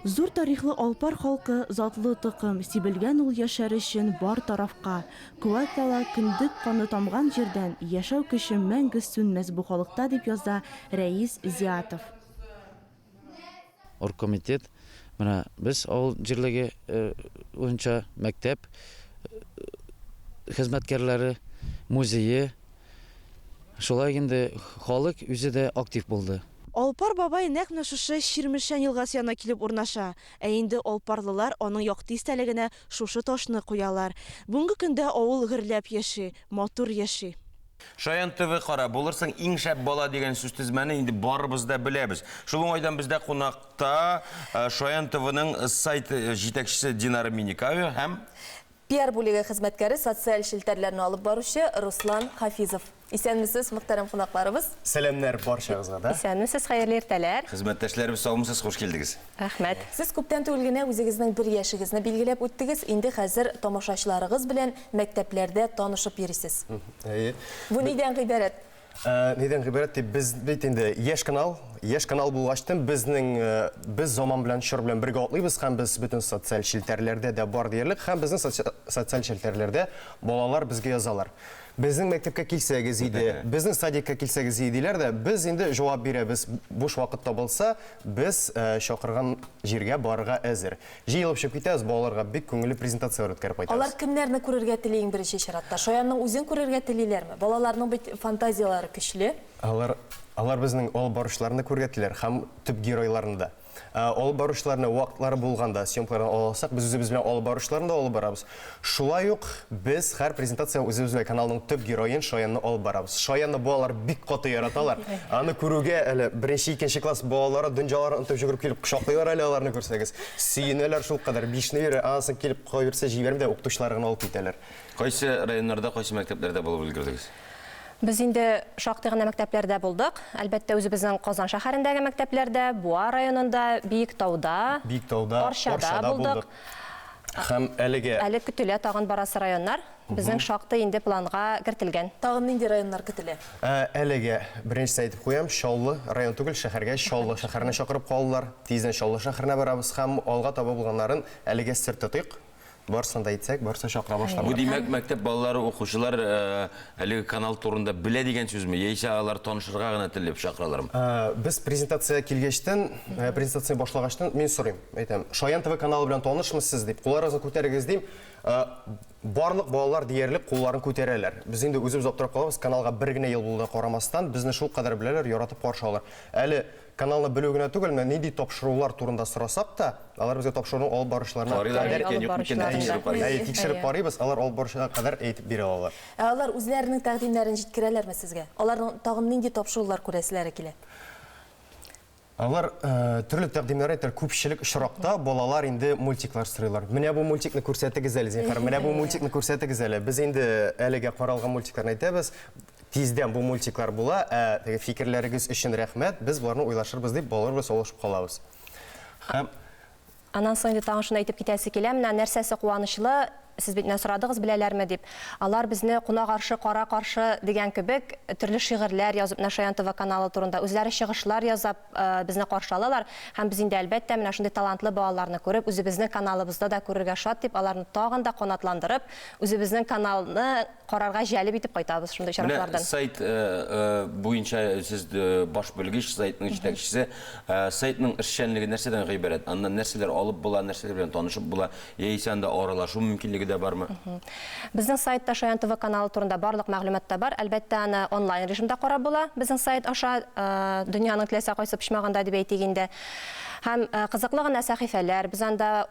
Зур тарихлы Алпар халкы, затлы токым, сибелгән ул яшәр өчен бар тарафка. Куәт ала кендек каны тамган җирдән, яшәү көче мәңге сүнмәс бу халыкта, дип яза Рәис Зиатов. Оргкомитет, менә без авыл җирлеге буенча мәктәп хезмәткәрләре, музее, шулай инде халык үзе дә актив булды. Алпар бабай нәкъ менә шушы Чирмешән елгасы янына килеп урнаша. Ә инде алпарлылар аның якты истәлегенә шушы ташны куялар. Бүгенге көндә авыл гөрләп яши, матур яши. Шаян ТВ кара, булырсың иң шәп бала дигән сүзтезмәне инде барыбыз да беләбез. Шул уңайдан бездә кунакта Шаян ТВның сайт җитәкчесе Динара Миникаева һәм Пиар бүлеге хезмәткәре, социаль челтәрләрне алып баручы Руслан Хафизов. Исәнмесез, мөхтәрәм кунакларыбыз. Сәламнәр барчагызга да. Исәнмесез, хәерле иртәләр. Хезмәттәшләребез, саумысыз, хуш килдегез. Рәхмәт. Сез күптән түгел генә үзегезнең бер яшегезне билгеләп үттегез, инде хәзер тамашачыларыгыз белән мәктәпләрдә танышып йөрисез. Әйе. Бу нидән гыйбарәт? Нидән гыйбарәт дип, без бит инде яшь канал, яшь канал булгачтын безнең без заман белән, чор белән бергә атлыйбыз һәм без бөтен социаль челтәрләрдә дә бар диярлек һәм безнең социаль челтәрләрдә балалар безгә язалар. Безнең мәктәпкә килсәгез иде, безнең садикка килсәгез иде диләр дә, без инде җавап бирәбез. Буш вакыт табылса, без чакырган җиргә барырга әзер. Җыелып чыгып китәбез, балаларга бик күңелле презентацияләр үткәреп кайтабыз. Алар кемнәрне күрергә тели иң беренче чиратта? Шаянның үзен күрергә телиләрме? Балаларның бит фантазияләре көчле. Алар, алар безнең алып баручыларны күрергә телиләр һәм төп геройларны да. Алып баручыларны вакытлары булганда съемкалардан ала алсак, без үзебез белән алып баручыларны да алып барабыз. Шулай ук без һәр презентациягә үзебез белән каналның төп героен Шаянны алып барабыз. Шаянны балалар бик каты яраталар. Аны күрүгә әле беренче, икенче класс балалары дөньяларын онытып йөгереп килеп кочаклыйлар әле аларны күрсәгез. Сөенәләр шулкадәр. Бишне йөри, аннан соң килеп кайберсе җибәрми дә, укытучылар гына алып китәләр. Кайсы районнарда, кайсы мәктәпләрдә булып өлгердегез? Без инде шактый гына мәктәпләрдә булдык. Әлбәттә, үзебезнең Казан шәһәрендәге мәктәпләрдә, Буа районында, Биектауда, Биектауда, Арчада булдык. Һәм әлегә. Әле көтелә тагын барасы районнар. Безнең шактый инде планга кертелгән. Тагын нинди районнар көтелә? Әлегә беренчесен әйтеп куям, Чаллы, район түгел, шәһәргә, Чаллы шәһәренә чакырып калдылар. Тиздән Чаллы шәһәренә барабыз һәм алга таба булганнарын әлегә сер тотыйк. Барысын да әйтсәк, барысы чакыра башларлар. Бу, димәк, мәктәп балалары, укучылар әлеге канал турында белә дигән сүзме, яисә алар танышырга гына теләп чакыралармы? Без презентациягә килгәчтен, презентация башлагачтын, мин сорыйм, әйтәм, Шаян ТВ каналы белән танышмы сез дип, кулларыгызны күтәрегез дим. Барлык балалар диярлек кулларын күтәрәләр. Без инде үзебез аптырап калабыз, каналга бер генә ел булуына карамастан, безне шулкадәр беләләр, яратып каршы алалар. Әле Каналны белү генә түгел, менә нинди тапшырулар турында сорасак та, алар безгә тапшыруның алып баручыларына Карыйлар кадәр микән, юк микән, тикшереп карыйбыз. Әйе, тикшереп карыйбыз, алар алып баручыга кадәр әйтеп бирә алалар. Ә алар үзләренең тәкъдимнәрен җиткерәләрме сезгә? Аларның тагын нинди тапшырулар күрәселәре килә? Алар төрле тәкъдимнәр әйтәләр. Күпчелек очракта балалар инде мультиклар сорыйлар. Менә бу мультикны күрсәтегез әле, зинһар, менә бу мультикны күрсәтегез әле. Без инде әлегә каралган мультикларны әйтәбез. Тиздән бу мультиклар була, ә теге фикерләрегез өчен рәхмәт, без боларны уйлашырбыз дип балалар белән саулашып калабыз. Һәм. Аннан соң инде тагын шуны әйтеп китәсе килә, менә нәрсәсе куанычлы, сез бит менә сорадыгыз, беләләрме дип. Алар безне куна каршы, кара каршы дигән кебек төрле шигырьләр язып, менә Шаян ТВ каналы турында үзләре чыгышлар язап безне каршы алалар. Һәм без инде, әлбәттә, менә шундый талантлы балаларны күреп, үзебезнең каналыбызда да күрергә шат дип, аларны тагын да канатландырып, үзебезнең каналны карарга җәлеп итеп кайтабыз шундый Менә очраклардан. сайт буенча сез баш белгеч, сайтның җитәкчесе. Сайтның эшчәнлеге нәрсәдән гыйбарәт? Аннан нәрсәләр алып була, нәрсәләр белән танышып була, яисә анда аралашу мөмкинлеге дә бармы? Безнең сайтта Шаян ТВ каналы турында барлык мәгълүмат та бар. Әлбәттә, аны онлайн режимда карап була безнең сайт аша, дөньяның теләсә кайсы почмагында дип әйтик инде. Һәм кызыклы гына сәхифәләр, без анда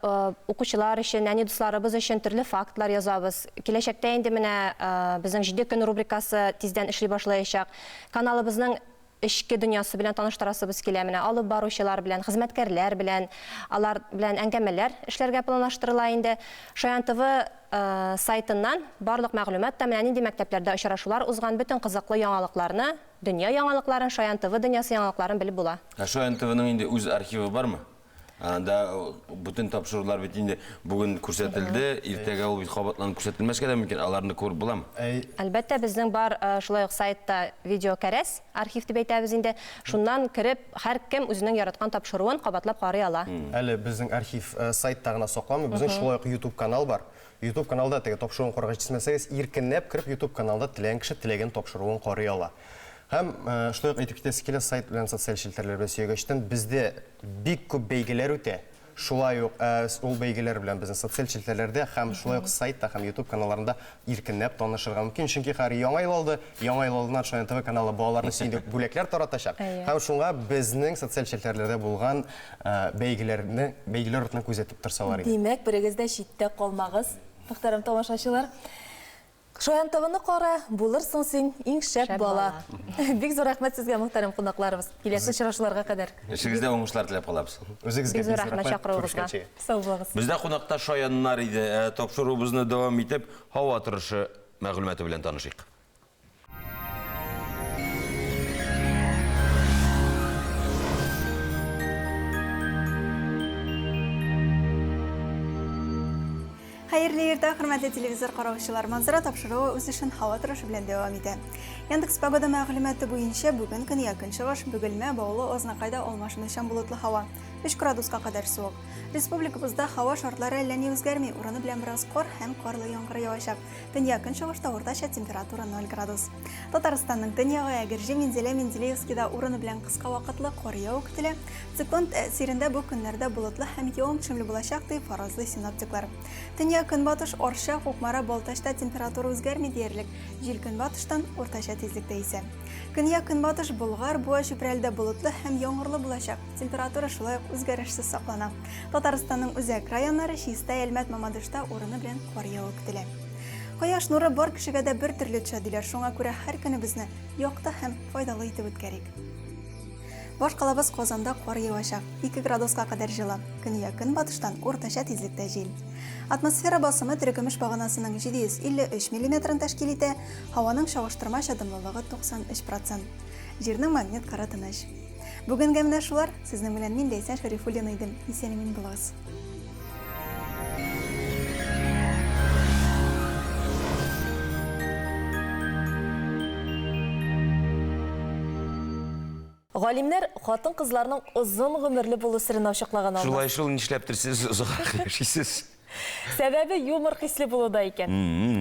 укучылар өчен, нәни дусларыбыз өчен төрле фактлар язабыз. Киләчәктә инде менә безнең Җиде көн рубрикасы тиздән эшли башлаячак. Каналыбызның эчке дөньясы белән таныштырасыбыз килә. Менә алып баручылар белән, хезмәткәрләр белән, алар белән әңгәмәләр эшләргә планлаштырыла инде. Шаян ТВ сайтыннан барлык мәгълүмат та, менә нинди мәктәпләрдә очрашулар узган, бөтен кызыклы яңалыкларны, дөнья яңалыкларын, Шаян ТВ дөньясы яңалыкларын белеп була. Ә Шаян ТВның инде үз архивы бармы? Анда бөтен тапшырулар бит инде бүген күрсәтелде, иртәгә ул бит кабатланып күрсәтелмәскә дә мөмкин, аларны күреп буламы? Әлбәттә, безнең бар шулай ук сайтта видеокәрәз, архив дип әйтәбез инде. Шуннан кереп, һәркем үзенең яраткан тапшыруын кабатлап карый ала. Әле безнең архив сайтта гына сакланмый, безнең шулай ук YouTube канал бар. YouTube каналда теге тапшыруын карарга җитешмәсәгез, иркенләп кереп YouTube каналда теләгән кеше теләгән тапшыруын карый ала. Һәм шулай ук әйтеп китәсе килә, сайт белән социаль челтәрләр белән сөйләгәчтен, бездә бик күп бәйгеләр үтә. Шулай ук ул бәйгеләр белән безнең социаль челтәрләрдә һәм шулай ук сайтта һәм YouTube каналларында иркенләп танышырга мөмкин. Чөнки хәзер Яңа ел алды, Яңа ел алдыннан Шаян ТВ каналы балаларны сөендереп бүләкләр таратачак. Һәм шуңа безнең социаль челтәрләрдә булган бәйгеләрне, бәйгеләр артыннан күзәтеп торсалар иде. Димәк, берегез дә читтә калмагыз, мөхтәрәм тамашачылар. Шаян ТВны кара, булырсың син иң шәп бала. Бик зур рәхмәт сезгә, мөхтәрәм кунакларыбыз. Киләсе очрашуларга кадәр. Эшегездә уңышлар теләп калабыз. Үзегезгә бик зур рәхмәт чакыруыгызга. Сау булыгыз. Бездә кунакта шаяннар иде. Ә тапшыруыбызны дәвам итеп, һава торышы мәгълүматы белән танышыйк. Хәерле иртә, хөрмәтле телевизор караучылар. Манзара тапшыруы үз эшен һава торышы белән дәвам итә. Яндекс Погода мәгълүматы буенча бүген көньяк көнчыгыш, Бөгелмә, Баулы, Азнакайда алмашынучан болытлы һава. 3 градуска кадәр суык. Республикабызда һава шартлары әллә ни үзгәрми, урыны белән бераз кар һәм карлы яңгыр явачак. Төньяк-көнчыгышта уртача температура 0 градус. Татарстанның төньягы Әгерҗе, Минзәлә, Менделеевскида урыны белән кыска вакытлы кар яву көтелә. Циклон тәэсирендә бу көннәрдә болытлы һәм явым-төшемле булачак, дип фаразлый синоптиклар. Төньяк-көнбатыш Арча, Кукмара, Балтачта температура үзгәрми диярлек, җил көнбатыштан уртача тизлектә исә. Көньяк-көнбатыш Болгар, Буа, Чүпрәледә болытлы һәм яңгырлы булачак. Температура шулай ук үзгәрешсез саклана. Татарстанның үзәк районнары Чистай, Әлмәт, Мамадышта урыны белән кар яву көтелә. Кояш нуры бар кешегә дә бер төрле төшә, диләр. Шуңа күрә һәр көнебезне якты һәм файдалы итеп үткәрик. Башкалабыз Казанда кар явачак, 2 градуска кадәр җылы, көньяк-көнбатыштан уртача тизлектә җил. Атмосфера басымы терекөмеш баганасының 753 миллиметрын тәшкил итә, һаваның чагыштырмача дымлылыгы 93 процент. Җирнең магнит кыры тыныч. Бүгенгә менә шулар. Сезнең белән мин Ләйсән Шәрифуллина идем. Исән-имин булыгыз. Галимнәр хатын-кызларның озын гомерле булу серен ачыклаган Алмаз. Шулай шул, нишләптер сез озаграк яшисез. Сәбәбе юмор хисле булуда икән.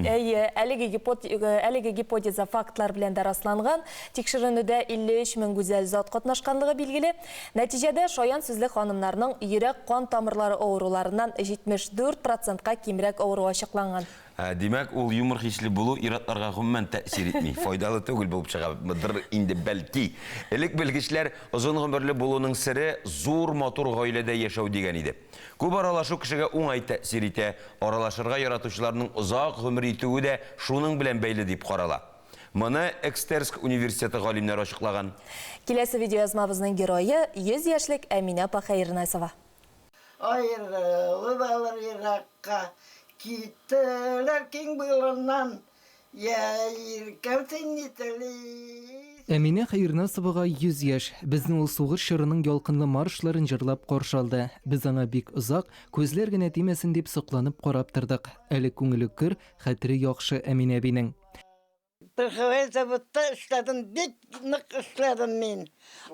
Әйе, әлеге әлеге гипотеза фактлар белән дә расланган. Тикшеренүдә 53 мең гүзәл зат катнашканлыгы билгеле. Нәтиҗәдә, шаян сүзле ханымнарның йөрәк-кан тамырлары авыруларыннан 74 процентка кимрәк авыру ачыкланган. Ә, димәк, ул юмор хисле булу ир-атларга гомумән тәэсир итми, файдалы түгел булып чыгадыр инде, бәлки. Элек белгечләр озын гомерле булуның сере, зур, матур гаиләдә яшәү дигән иде. Күп аралашу кешегә уңай тәэсир итә, аралашырга яратучыларның озак гомер итүе дә шуның белән бәйле дип карала. Моны Экстерск университеты галимнәре ачыклаган. Киләсе видеоязмабызның герое, 100 яшьлек Әминә апа Хәернасова. Аерылып алыр еракка, Киттеләр киң болыннан, Йә, иркәм, син ни телисең? Әминә Хәернасовага 100 яшь. Безне ул сугыш чорының ялкынлы маршларын җырлап каршы алды. Без аңа бик озак, күзләр генә тимәсен дип сокланып карап тордык. Әле күңеле көр, хәтере яхшы Әминә әбинең. Пороховой заводта эшләдем, бик нык эшләдем мин.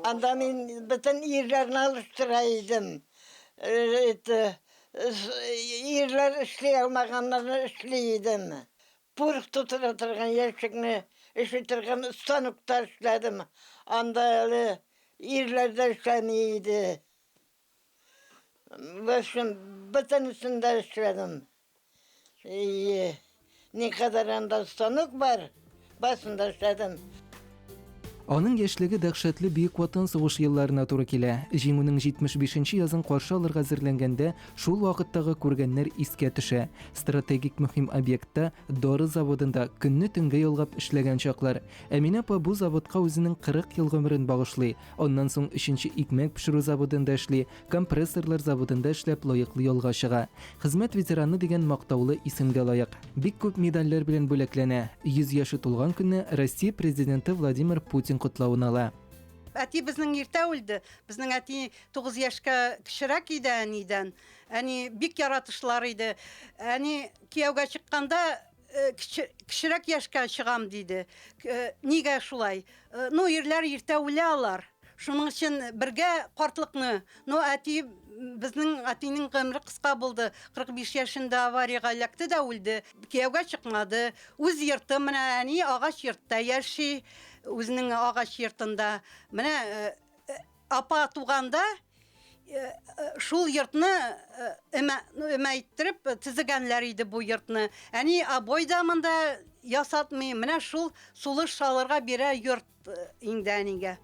Анда мин бөтен ирләрне алыштыра идем. Это, ирләр эшли алмаганнарны эшли идем. Порох тутыра торган ящикны эшли торган станокта эшләдем. Анда әле ирләр дә эшләми иде. В общем, бөтенесен дә эшләдем. Ие, никадәр анда станок бар, барысын да эшләдем. Аның яшьлеге дәһшәтле Бөек Ватан сугышы елларына туры килә. Җиңүнең 75 нче язын каршы алырга әзерләнгәндә, шул вакыттагы күргәннәр искә төшә. Стратегик мөһим объектта, дары заводында көнне төнгә ялгап эшләгән чаклар. Әминә апа бу заводка үзенең 40 ел гомерен багышлый. Аннан соң өченче икмәк пешерү заводында эшли, компрессорлар заводында эшләп лаеклы ялга чыга. Хезмәт ветераны дигән мактаулы исемгә лаек. Бик күп медальләр белән бүләкләнә. 100 яше тулган көнне Россия Президенты Владимир Путин котлавын ала. Әти безнең иртә үлде. Безнең әти 9 яшькә кечерәк иде әнидән. Әни бик яратышлар иде. Әни кияүгә чыкканда кечерәк яшькә чыгам диде. Нигә шулай? Ну, ирләр иртә үлә алар. Шуның өчен бергә картлыкны. Ну, әти безнең әтинең гомере кыска булды. 45 яшендә авариягә эләкте дә үлде. Кияүгә чыкмады. Үз йорты, менә әни агач йортта яши. Үзенең агач йортында. Менә Апа туганда шул йортны өмә, өмә иттереп төзегәннәр иде бу йортны. Әни обой да монда ясатмый. Менә шул сулыш алырга бирә йорт инде әнигә.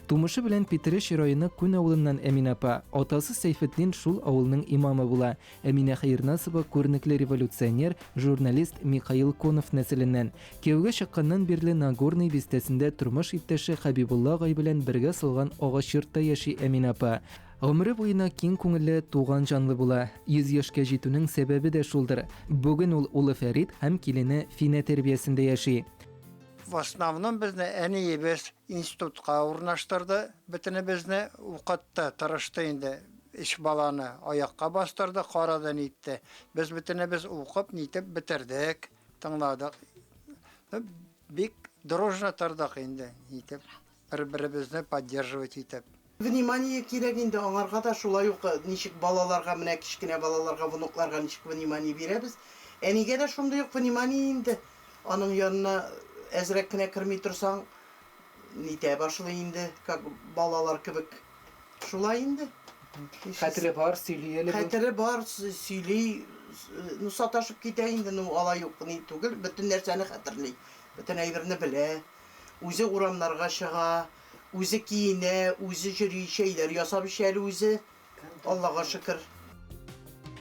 Тумышы белән Питрәч районы Күн авылыннан Әминә апа. Атасы Сәйфетдин шул авылның имамы була. Әминә Хәернасова күренекле революционер, журналист Михаил Конов нәселеннән. Кияүгә чыкканнан бирле Нагорный бистәсендә тормыш иптәше Хәбибулла агай белән бергә салган агач йортта яши Әминә апа. Гомере буена киң күңелле, туган җанлы була. 100 яшькә җитүнең сәбәбе дә шулдыр. Бүген ул улы Фәрит һәм килене Финә тәрбиясендә яши. В основном безне әниебез институтка урнаштырды, бөтенебезне укытты, тырышты инде, өч баланы аякка бастырды, карады, нитте. Без бөтенебез укып, нитеп бетердек, тыңладык. Ну, бик дружно тордык инде, нитеп, бер-беребезне поддерживать итеп. Внимание кирәк инде аңарга да, шулай ук ничек балаларга, менә кечкенә балаларга, внукларга ничек внимание бирәбез, әнигә дә шундый ук внимание инде. Аның янына әзрәк кенә керми торсаң, нитә башлый инде, как балалар кебек. Шулай инде. Хәтере бар, сөйли әле бу. Хәтере бар, сөйли, ну саташып китә инде, ну алай ук ни түгел, бөтен нәрсәне хәтерли, бөтен әйберне белә. Үзе урамнарга чыга. Үзе киенә, үзе җөри, чәйләр ясап эчә әле үзе. Аллага шөкер.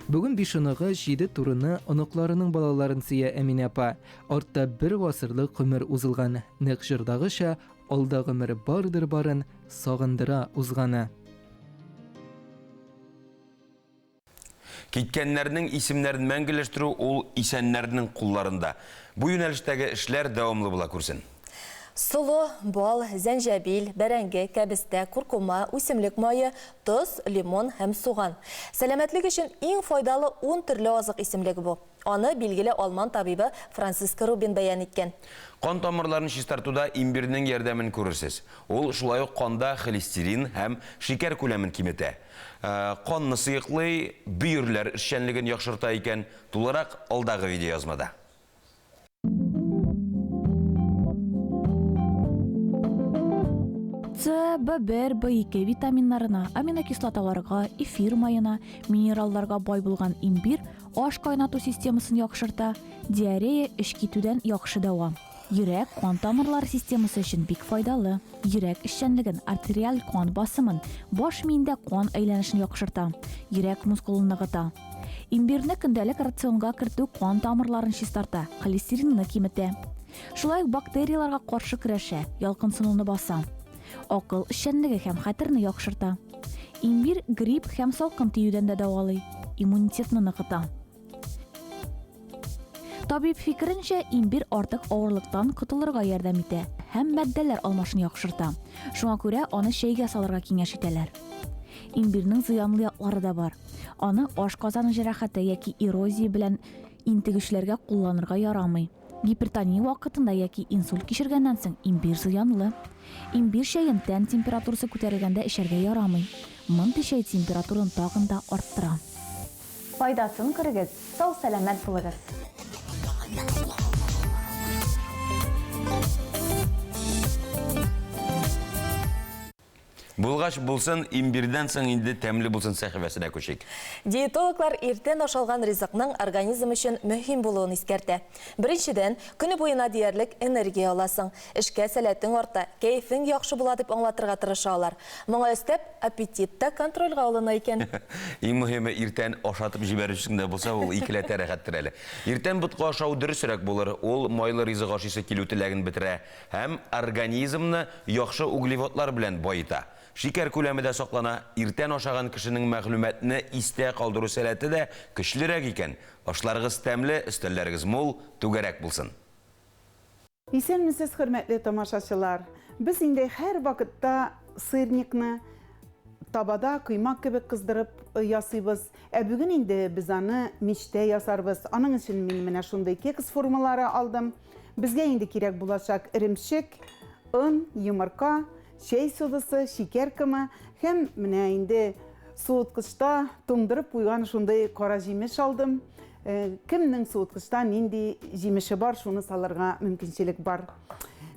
Бүген биш оныгы, җиде турыны, оныкларының балаларын сөя Әминә апа. Артта бер гасырлык гомер узылган. Нәкъ җырдагыча, алда гомер бардыр барын, сагындыра узганы. Киткәннәрнең исемнәрен мәңгеләштерү ул исәннәрнең кулларында. Бу юнәлештәге эшләр дәвамлы була күрсен. Солы, бал, зәнҗәбил, бәрәңге, кәбестә, куркума, үсемлек мае, тоз, лимон һәм суган. Сәламәтлек өчен иң файдалы ун төрле азык исемлеге бу. Аны билгеле алман табибы Франциско Рубин бәян иткән. Кан тамырларын чистартуда имбирнең ярдәмен күрерсез. Ул шулай ук канда холестерин һәм шикәр күләмен киметә. Канны сыеклый, бөерләр эшчәнлеген яхшырта икән. Тулырак алдагы видеоязмада. С, В1, В2 витаминнарына, аминокислоталарга, эфир маена, минералларга бай булган имбир аш кайнату системасын яхшырта, диарея, эч китүдән яхшы дәва. Йөрәк, кан тамырлары системасы өчен бик файдалы. Йөрәк эшчәнлеген, артериаль кан басымын, баш миендә кан әйләнешен яхшырта, йөрәк мускулын ныгыта. Имбирне көндәлек рационга кертү кан тамырларын чистарта, холестеринны киметә. Шулай ук бактерияләргә каршы көрәшә, ялкынсынуны баса. Акыл эшчәнлеге һәм хәтерне яхшырта. Имбир грипп һәм салкын тиюдән дә дәвалый, иммунитетны ныгыта. Табиб фикеренчә, имбир артык авырлыктан котылырга ярдәм итә һәм матдәләр алмашын яхшырта. Шуңа күрә аны чәйгә салырга киңәш итәләр. Имбирнең зыянлы яклары да бар. Аны ашказаны җәрәхәте яки эрозия белән интегүчеләргә кулланырга ярамый. Гипертония вакытында яки инсульт кичергәннән соң имбир зыянлы. Имбир чәен тән температурасы күтәрелгәндә эчәргә ярамый. Мондый чәй температураны тагын да арттыра. Файдасын күрегез, сау-сәламәт булыгыз! Булгач булсын, имбирдән соң инде тәмле булсын сәхифәсенә күчик. Диетологлар иртән ашалган ризыкның организм өчен мөһим булуын искәртә. Беренчедән, көне буена диярлек энергия аласың, эшкә сәләтең арта, кәефең яхшы була дип аңлатырга тырыша алар. Моңа өстәп, аппетит та контрольгә алына икән. Иң мөһиме, иртән ашатып җибәрүчесең дә булса, ул икеләтә рәхәттер әле. Иртән ботка ашау дөресрәк булыр, ул майлы ризык ашыйсы килү теләген бетерә һәм организмны яхшы углеводлар белән баета. Шикәр күләме дә саклана, иртән ашаган кешенең мәгълүматны истә калдыру сәләте дә көчлерәк икән. Ашларыгыз тәмле, өстәлләрегез мул, түгәрәк булсын. Исәнмесез, хөрмәтле тамашачылар! Без инде һәрвакытта сырникны табада коймак кебек кыздырып ясыйбыз. Ә бүген инде без аны мичтә ясарбыз. Аның өчен мин менә шундый кекс формалары алдым. Безгә инде кирәк булачак эремчек, он, йомырка, чәй содасы, шикәр комы һәм менә инде суыткычта туңдырып куйган шундый кара җимеш алдым. Кемнең суыткычта нинди җимеше бар, шуны салырга мөмкинчелек бар.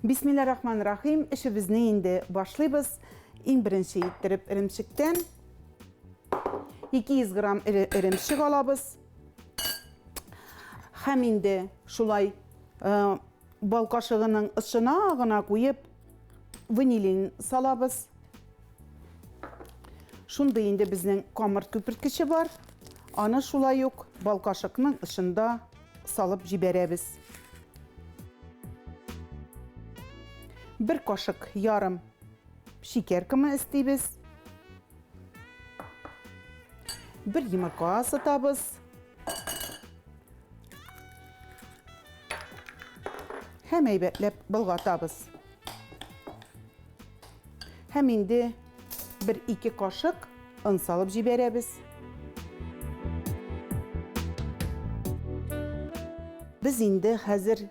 Бисмилла рахман рахим, эшебезне инде башлыйбыз. Иң беренче иттереп эремчектән 200 грамм эремчек алабыз. Һәм инде шулай бал кашыгының очына гына куеп ванилин салабыз. Шундый инде безнең камыр күперткече бар. Аны шулай ук бал кашыкның очында салып җибәрәбез. Бер кашык ярым шикәр комы өстибез. Бер йомырка сытабыз. Һәм әйбәтләп болгатабыз. Һәм инде бер-ике кашык он салып җибәрәбез. Без инде хәзер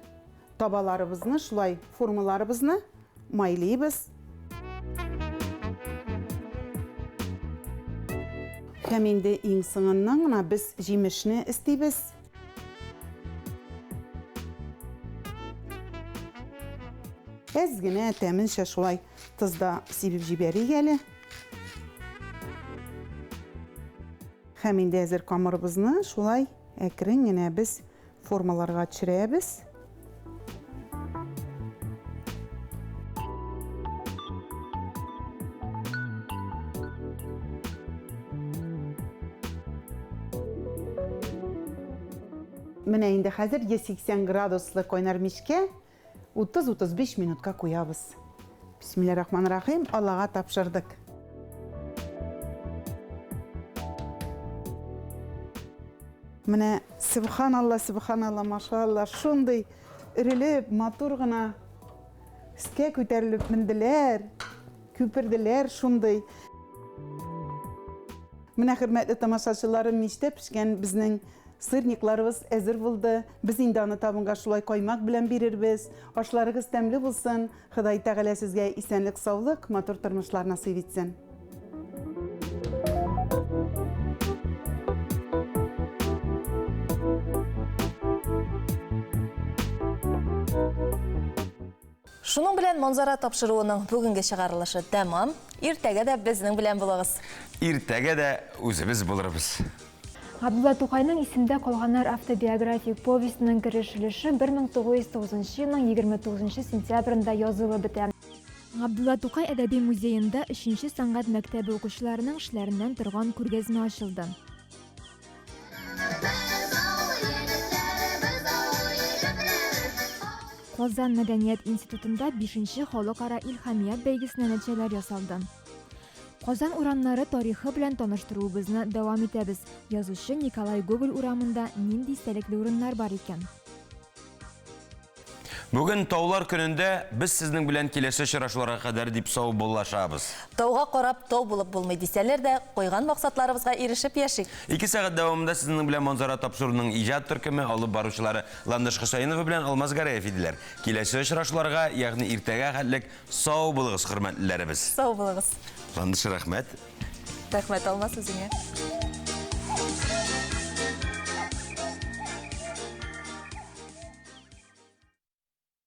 табаларыбызны, шулай формаларыбызны майлыйбыз. Һәм инде иң соңыннан гына без җимешне өстибез. Әз генә тәменчә шулай тоз да сибеп җибәрик әле. Һәм инде әзер камырыбызны шулай әкрен генә без формаларга төшерәбез. Менә инде хәзер 180 градуслы кайнар мичкә 30-35 минутка куябыз. Бисмилләһир-рахманир-рахим, Аллага тапшырдык. Менә сөбханалла, сөбханалла, машалла, шундый өрелеп, матур гына өскә күтәрелеп менделәр, күперделәр шундый. Менә, хөрмәтле тамашачыларым, мичтә пешкән безнең сырникларыбыз әзер булды. Без инде аны табынга шулай каймак белән бирербез. Ашларыгыз тәмле булсын. Ходай Тәгалә сезгә исәнлек-саулык, матур тормышлар насыйп итсен. Шуның белән Манзара тапшыруының бүгенге чыгарылышы тәмам. Иртәгә дә безнең белән булыгыз. Иртәгә дә үзебез булырбыз. Габдулла Тукайның Исемдә калганнар автобиографик повестенең кереш өлеше 1909 елның 29 сентябрендә язылып бетә. Габдулла Тукай әдәби музеенда өченче сәнгать мәктәбе укучыларының эшләреннән торган күргәзмә ачылды. Казан мәдәният институтында бишенче халыкара Илһамият бәйгесенә нәтиҗәләр ясалды. Казан урамнары тарихы белән таныштыруыбызны дәвам итәбез. Язучы Николай Гоголь урамында нинди истәлекле урыннар бар икән? Бүген Таулар көнендә без сезнең белән киләсе очрашуларга кадәр дип саубуллашабыз. Тауга карап тау булып булмый дисәләр дә, куйган максатларыбызга ирешеп яшик. Ике сәгать дәвамында сезнең белән Манзара тапшыруының иҗат төркеме, алып баручылары Ландыш Хөсәенова белән Алмаз Гәрәев иделәр. Киләсе очрашуларга, ягъни иртәгә хәтлек, сау булыгыз, хөрмәтлеләребез. Сау булыгыз. Ландыш, рәхмәт. Рәхмәт, Алмаз, үзеңә.